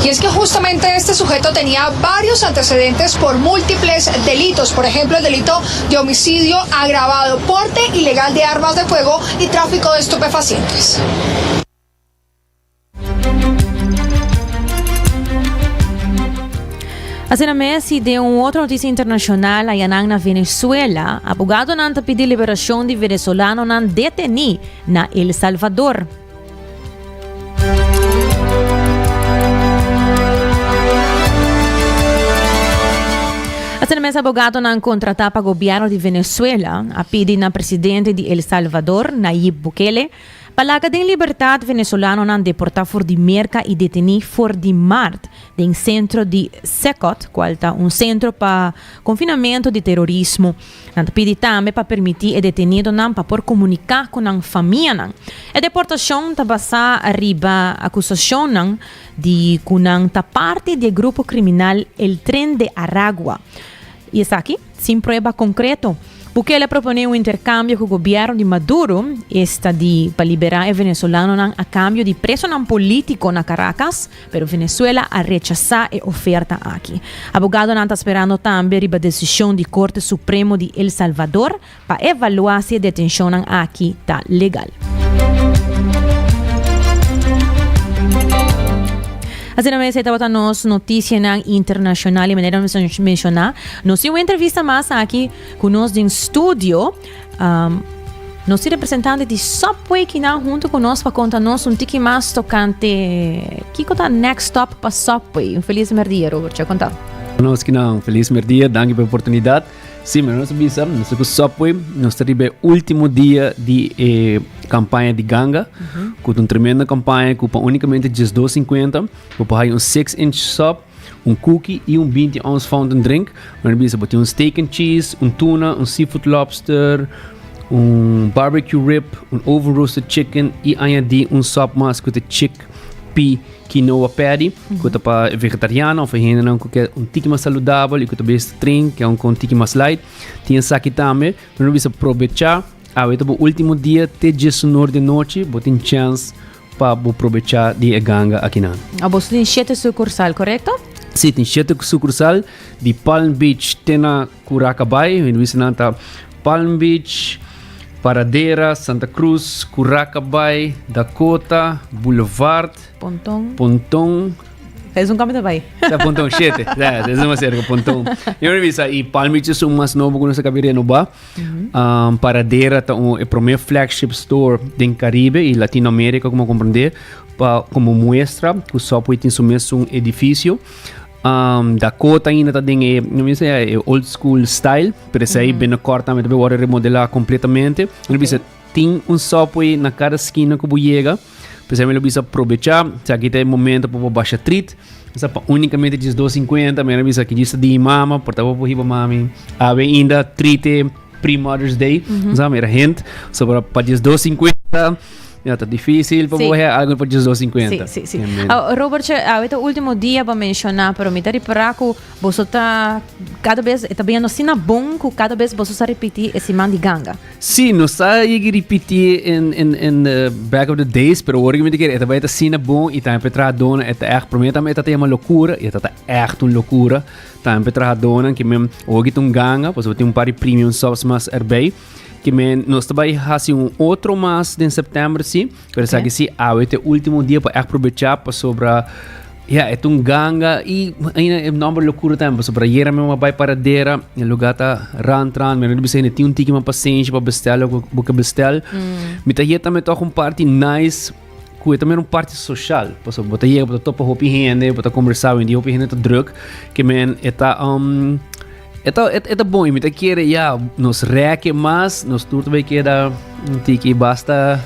Speaker 16: Y es que justamente este sujeto tenía varios antecedentes por múltiples delitos, por ejemplo el delito de homicidio agravado, porte ilegal de armas de fuego y tráfico de estupefacientes.
Speaker 8: Asina mes y den un otro noticia internacional ayanan na Venezuela, abogadonan ta pidi liberacion di venezolanonan deteni na El Salvador. Asina mes abogadonan contrata pa gobierno di Venezuela a pidi na presidente di El Salvador, Nayib Bukele, Pa laga den libertad venezolanonan deporta for di Merca y deteni for di mart den centro di Cecot, cual ta un centro pa confinamento di terorismo. Nan ta pidi tambe pa permiti e detenidonan pa por comunica cu nan famianan. E deportacion ta basa riba acusacionnan di cu nan ta parti di e grupo criminal El Tren de Aragua. Y esaki sin prueba concreto. Bukele a proponé un interkambio ku gobièrnu di Maduro, esta di pa liberá e venezolanonan a kambio di presonan polítiko na Caracas, pero Venezuela a rechasá e oferta aki. Abogadonan ta sperando tambe riba desishon di Korte Supremo di El Salvador pa evaluá si e detenshonnan aki ta legal. Asina mes e tabata nos noticianan internacional y manera nos menciona, nos tin un entrevista mas aki cu nos den studio. Um, nos tin representante di Subway kinan hunto cu nos pa conta nos un tiki mas tocante kiko ta next stop pa Subway. Un feliz merdia, Robert, cha conta.
Speaker 18: Nos kinan, feliz merdia, danki pa e oportunidad. Sí, maar nos bisa, nos ku Subway, nos ta riba e último dia di e campaña di ganga, mm -hmm. ku un tremenda campaña ku pa únicamente 12,50, bo por haya un 6 inch sub, un cookie y un 20 ounce fountain drink. Maar bisa, bo tin un steak and cheese, un tuna, un seafood lobster, un barbecue rib, un oven roasted chicken y añadi un sub mas ku ta chickpea Quinoa patty, ku ta pa vegetariano of hendenan ku ke un tiki mas saludabel i ku ta bes train, ke un kon tiki mas light. Tin esaki tambe, pero no bisa probecha, awe ta bo ultimo dia te djesunor di nochi, bo tin chance pa bo probecha di e ganga akinan.
Speaker 8: Abo tin shete sukursal, korekto?
Speaker 18: Si, tin shete sukursal, di Palm Beach te na Curaca Bay, mi bisa nan ta Palm Beach, Paradera, Santa Cruz, Curaca Bay, Dakota, Boulevard,
Speaker 8: Ponton.
Speaker 18: Ponton.
Speaker 8: Es un cambio bay.
Speaker 18: Ta Ponton 7. Ja, es más cerca Ponton. Yo me bisa y Palm Beach es un más nobo que nos acaba de renovar. Um, Paradera ta un, e primer flagship store den Caribe y Latinoamérica, como comprende. pa como muestra cu Subway tin su mesun edificio. Um, Dakota ainda ta den e, no mi e old school style, pero esey binnenkort tambe ta bay remodela completamente. Mi bisa tin un Subway na cada skina cu bo yega. Pues mi lo bisa aprovecha, si aki ta e momento pa bo basha treat. Sa pa unicamente 12,50, mi bisa aki djis di mama, por ta bo hiba mami. Awe ainda treat pre-Mother's Day. Sa mira hint, so pa 12,50. Ja, ta dificil pa bo haya algo pa 12,50.
Speaker 8: Si, si, si. Ah, Robert, che, awe ta ultimo dia pa menciona, pero mi ta ripara cu boso ta cada bes ta beyendo asina bon cu cada bes boso sa ripiti e siman di ganga.
Speaker 18: Si, nos ta yega ripiti in, in, in the back of the days, pero awor mi ta kere, e ta bai ta asina bon y tambe pa e trahadónan, e ta echt, prome tambe e ta ta yama locura y e ta ta echt un locura. Tambe pa e trahadónan ke men, awor ki ta un ganga, pasobra tin un par di premium subs mas erbij. Ke men, nos ta bai hasi un otro mas den september si, pero esaki si awe ta e ultimo dia pa echt probecha pasobra ya e ta un ganga y aina e nomber locura tambe pasobra ayera mi a bai Paradera e lugar ta rand rand mi no bisa hende tin un tiki mas pasenshi pa bestel loke bo ke bestel. Mi ta hia tambe toch un parti nice ku e ta mera un parti social pasobra bo ta yega bo ta topa hopi hende bo ta kombersa hopi hende hopi hende ta druk ke men e ta E ta, e ta bon, mi ta kere ya, nos reke mas, nos tur ta bay keda un tiki basta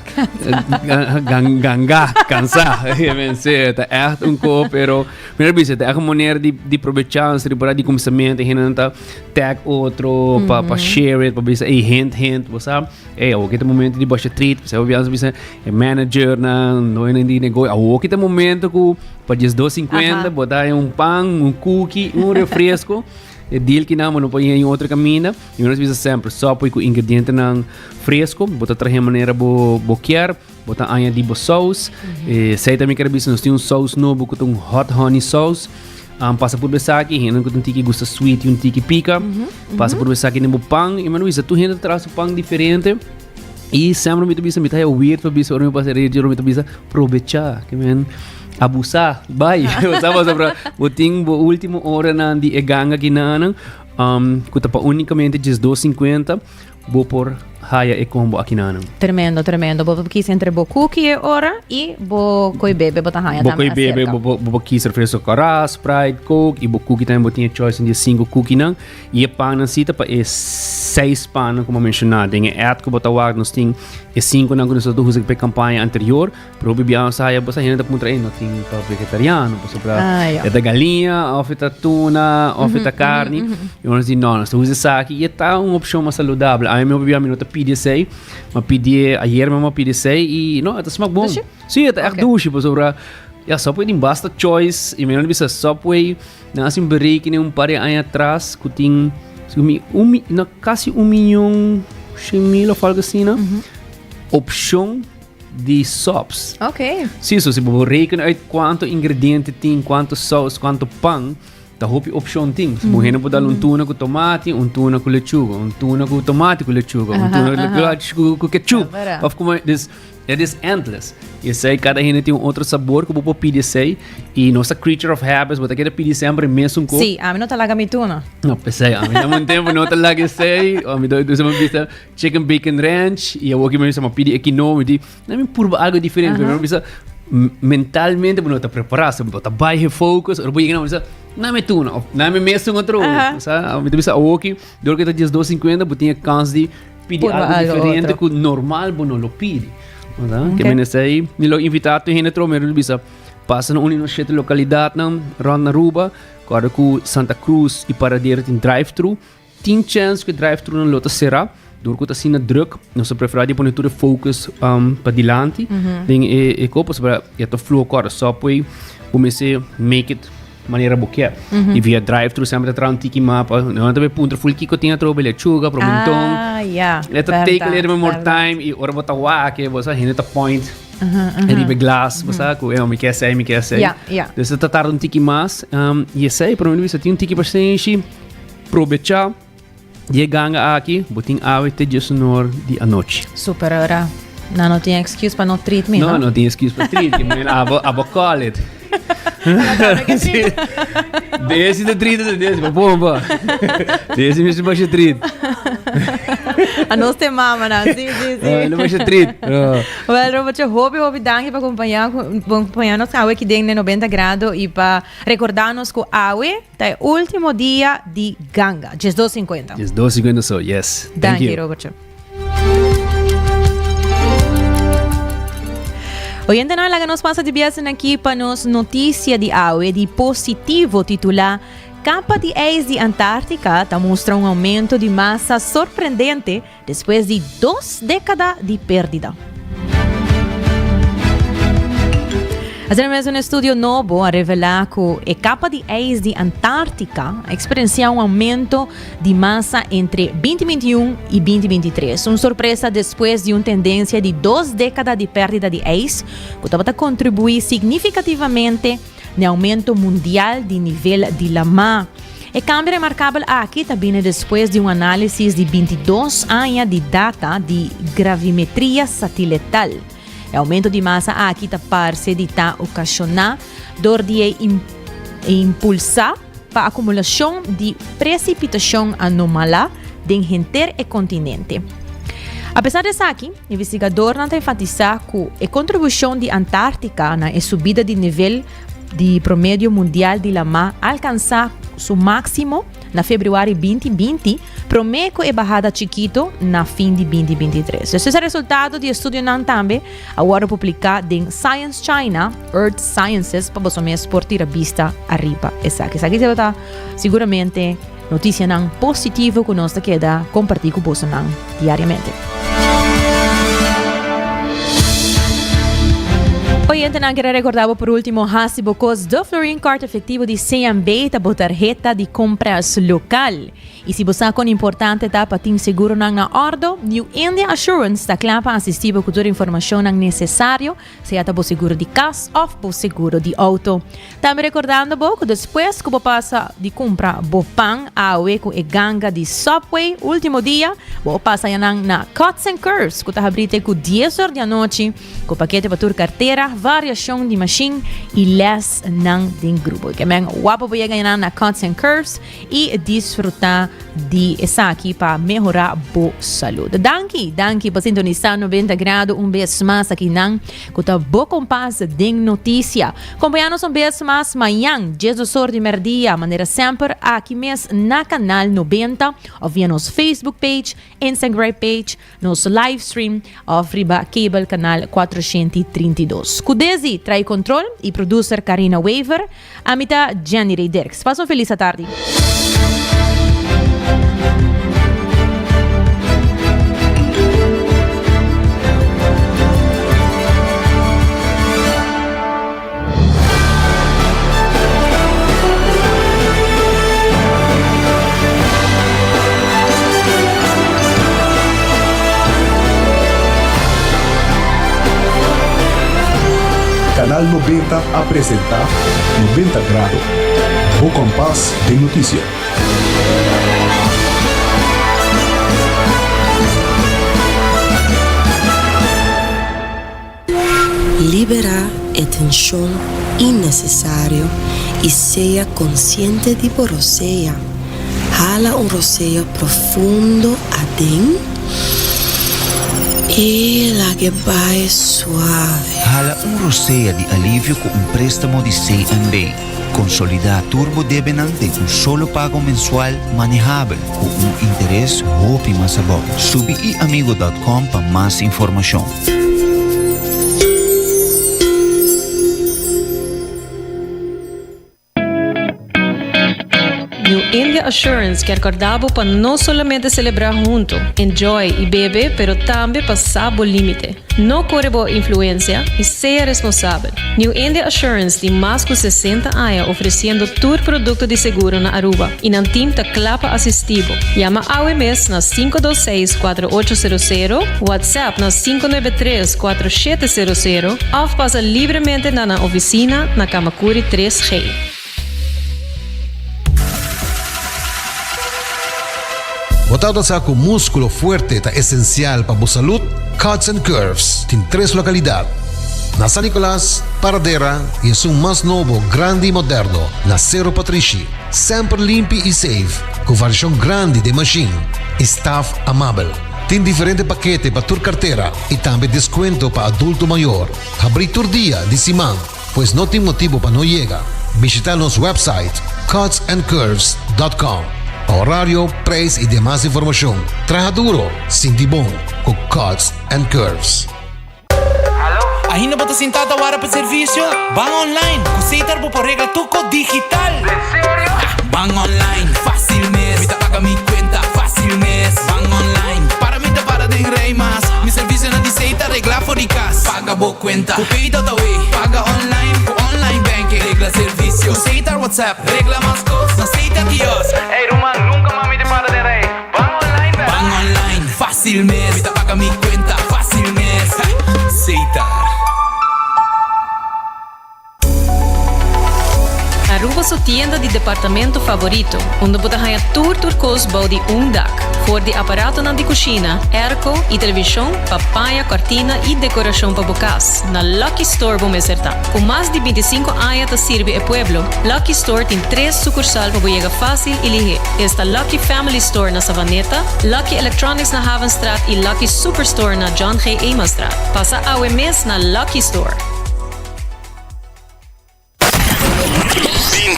Speaker 18: gan, ganga, cansa. Men se, ta echt un ko, pero mi ta bisa, ta echt un manier di, di probecha, nos riba di kuminsamentu, hende nan ta tag otro, pa, pa share it, pa bisa, ey, hint, hint, bo sa, ey, awo ki ta momento di basha treat, sa bo bisa, e manager nan, doñonan di negoshi, awo ki ta momento ku pa 12.50 bo ta un pan, un cookie, un refresco. E deal ki nan bo no por haña otro kaminda. I nos bisa semper, Subway ku ingredientenan fresco, bo ta trahe manera bo bo kier, bo ta añadi bo saus. E sei tambe kier bisa nos tin un saus nobo ku ta un hot honey saus. Um, pasa por esaki, hende ku ta un tiki gusta sweet i un tiki pika. Pasa por esaki den bo pan. I mi bisa tur hende ta traha su pan diferente. I semper mi ta bisa mi ta haya weird pa bisa ora mi pasa rei mi ta bisa probecha ke men abusa bai bo sa pasobra bo tin bo ultimo oranan di e ganga kinanan um, ku ta pa unicamente 12.50 bo por haya e combo akinanan.
Speaker 8: Tremendo, tremendo. Bo por kisa entre bo cookie e ora y bo koi bebe bo ta haya
Speaker 18: Bo
Speaker 8: tambe
Speaker 18: koi bebe,
Speaker 8: acerca.
Speaker 18: bo, bo, bo kisa refresco kora, Sprite, Coke y bo cookie tambe bo tin e choice di e 5 cookie nan. I e pannan si ta pa e seis pannan ku bo a menshoná. Den e ad ku bo ta wak nos tin e sinkunan ku nos a usa pa e kampaña anterior, pero hopi bia nos a haya bo sa hende ta puntra, ey no tin pa vegetariano pasobra e ta galiña òf e ta tuna òf e ta karni. I nos di no, nos ta usa esaki i e ta un opshon mas saludabel. Ami hopi bia mi no ta pidi esei, mi a pidi ayer mi a pidi esei i no e ta smak bon. Si e ta ègt dushi pasobra ya Subway tin basta choice i mi no bisa Subway. Nan hasi un berekening un par di aña atras ku tin segun mi un mi no kasi un miyon shen mil of algo asina opshon di sops.
Speaker 8: Ok.
Speaker 18: Si, so si bo reken uit kuantu ingrediente tin, kuantu saus, kuantu pan, ta hopi opshon tin. So bo hende por dal un tuna ku tomati, un tuna ku lechuga, un tuna ku tomati ku lechuga, un tuna ku ku ketchup. Of kuma, dus It is endless. Y esey cada hende tin un otro sabor cu bo por pidi esey. Y nos ta creature of habits, bo ta kere pidi semper e mesun cos.
Speaker 8: Sí, ami no ta laga mi tuna.
Speaker 18: No, pesey, ami na un tempo no ta laga esey. Ami ta dus mi bisa chicken bacon ranch y awor ki mi bisa mi pidi e quinoa, mi di, na mi purba algo diferente. Pero mi bisa mentalmente bo no ta prepara, so bo ta bai he focus, ora bo yega na bo bisa, na mi tuna of na mi mesun otro. Sa, mi ta bisa awor ki dor ki ta 12.50 bo tin e kans di Pidi
Speaker 8: Purba
Speaker 18: algo
Speaker 8: algo
Speaker 18: diferente
Speaker 8: otro.
Speaker 18: ku normal bo no lo pidi. Verdad?
Speaker 8: Ok.
Speaker 18: Ke men esei, mi lo invita tur hende tro, mi lo bisa pasa na un di nos shete lokalidatnan rond na Aruba, kòrda ku Santa Cruz i Paradera tin drive-thru. Tin chèns ku e drive-thru nan lo ta será, dor ku ta asina drùk, nos ta preferá di pone tur e focus um, pa dilanti den e e ko, pasobra e ta fluo kòrda Subway, bo mester make it manera bo kier. Y via drive thru semper ta traha un tiki mapa. No ta be puntra full kiko tin atrobe lechuga, promenton.
Speaker 8: Ah, ja.
Speaker 18: E ta take a little bit more time y ora bo ta wak bo sa hende ta point riba e glas, bo sa ku eh mi kier esei, mi kier esei.
Speaker 8: Ja, ja.
Speaker 18: Dus e ta tarda un tiki mas. Um, y esei, pero mi bisa tin un tiki pasenshi, probecha di e ganga aki, bo tin awe te diesunor di anochi.
Speaker 8: Super ora. No, no tin excuse pa no treat me,
Speaker 18: no?
Speaker 8: No,
Speaker 18: no tin excuse pa treat. I mean, abo, abo call it. Sí. Desi de treat, desi, pa pompa. Desi mi si basje treat.
Speaker 8: A nos te mamanan, si, si, si.
Speaker 18: Ah, no masha trit. No.
Speaker 8: Wel, Robert, hopi, hopi danki pa acompaña, acompaña nos awe aquí den 90 grado y pa recordarnos cu awe ta e último dia di ganga, 12.50.
Speaker 18: 12.50 so, yes. Thank
Speaker 8: Danki,
Speaker 18: you.
Speaker 8: Robert. Oyentenan, laga nos pasa di biasen aki pa nos noticia di awe di positivo titula Capa di ijs di Antarctica ta mustra un aumento di masa sorprendente despues di dos decada di perdida. Asina mes un estudio nobo a revelá ku e kapa di ijs di Antártika a eksperensiá un aumento di masa entre 2021 i 2023. Un sorpresa despues di un tendensia di dos dékada di pèrdida di ijs ku tabata kontribuí signifikativamente n'e aumento mundial di nivel di lamá. E kambio remarkabel aki ta bini despues di un análisis di 22 aña di data di gravimetria satiletal. E aumento di masa aki ta parse di ta okashoná dor di e impulsá pa akumulashon di presipitashon anomalá den henter e kontinente. Apesar di esaki, investigadornan ta enfatisá ku e kontribushon di Antártika na e subida di nivel di promedio mundial di lamá alkansá su máksimo na februari 2020, promé ku e bahada chikito na fin di 2023. Esei resultado di estudionan tambe a wòrdu publiká den Science China Earth Sciences pa boso mes por tira bista ariba esaki. Esaki ta siguramente notisianan positivo ku nos ta keda kompartí ku bosonan diariamente. Oyentenan kere rekordá bo por último hasi bo kos de Florin Card efektivo di CMB ta bo tarheta di kompras lokal. I si bo sa kon importante ta pa tin seguronan na òrdo, New India Assurance ta kla pa asistí bo ku tur informashonnan nesesario Sea ta bo seguro di kas òf bo seguro di outo. Tambe rekordando bo ku despues ku bo pasa di kumpra bo pan awe ku e ganga di Subway ultimo dia, bo pasa yanan na Cuts and Curves ku ta habrí te ku dies or di anochi ku pakete pa tur kartera, variashon di mashin i lèsnan den grupo. Ke men wapo bo yega yanan na Cuts and Curves i disfrutá di esaki pa mehorá bo salud. Danki, danki pa sintonisá 90 Grado un bes mas akinan ku ta bo kompas den notisia. Kompañá nos un bes mas mañan, 12 or di mèrdia, manera semper aki mes na Kanal 90 òf via nos Facebook page, Instagram page, nos live stream òf riba cable kanal 432. Ku Desi trae control i producer Karina Wever, ami ta Jenny Rey Dirks. Pasa un felis atardi.
Speaker 7: Canal 90 a presenta 90 Grado, bo kompas den notisia.
Speaker 5: Liberá e tenshon innesesario i sea konsiente di bo rosea. Hala un rosea profundo aden i lag'e bai suave.
Speaker 6: Hala un rosea di alivio ku un préstamo di CNB. Konsolidá tur bo debenan den un solo pago mensual manehabel ku un interes hopi mas abou. Subi iamigo dòt kòm pa mas informashon.
Speaker 3: New India Assurance kier corda bo pa no solamente celebra hunto, enjoy y bebe pero tambe pa sa bo limite. No core bo influencia y sea responsabel. New India Assurance tin mas cu 60 aña ofreciendo tur producto di seguro na Aruba y nan team ta cla pa asisti bo. Yama awe mes na 526 4800, WhatsApp na 593 4700 of pasa libremente na nan oficina na Camacuri 3G.
Speaker 4: Bo tabata sa ku múskulo fuerte ta esensial pa bo salud? Cuts and Curves tin tres lokalidat, na San Nicolas, Paradera i esun mas nobo, grandi i moderno na Sero Patrishi. Semper limpi i safe, ku variashon grandi den mashin i staf amabel. Tin diferente pakete pa tur kartera i tambe deskuento pa adulto mayor. Habrí tur dia di siman, pues no tin motibu pa no yega. Bishitá nos website cutsandcurves dot com pa horario, prijs i demas informashon. Traha duro, sinti bon ku Cuts and Curves.
Speaker 19: Ainda bo ta sintá ta wara pa servisio? Ban online! Ku Setar bo por regla tur kos digital! Den serio? Ban online, fásil mes! Mi ta paga mi kuenta, fásil mes! Ban online, para mi ta para den rei mas! Mi servisionan di Setar reglá for di kas! Paga bo kuenta ku Pay.awe! Paga online ku online banking! Regla servisio ku Setar WhatsApp! Regla mas kos na Setar Kiosk! Ey ruman, nunka mas mi ta para den rei! Ban online bek! Ban online, fásil mes! Mi ta paga mi kuenta, fásil mes! Setar.
Speaker 20: Aruba su tienda di departamento favorito, unda bo ta haña tur tur kos bou di un dak. For di aparatonan di kushina, airco i televishon pa paña, kòrtina i dekorashon pa bo kas, na Lucky Store bo mester ta. Ku mas di bintisinko aña ta sirbi e pueblo, Lucky Store tin tres sukursal pa bo yega fásil i lihé. Esta Lucky Family Store na Savaneta, Lucky Electronics na Havenstraat i Lucky Superstore na John G. Emanstraat. Pasa awe mes na Lucky Store.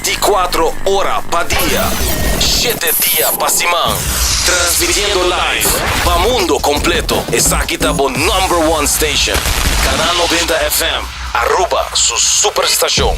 Speaker 1: 24 ora pa dia, shete dia pa siman. Transmitiendo live pa mundo completo. Esaki ta bo number one station. Canal 90 FM, Aruba su superstacion.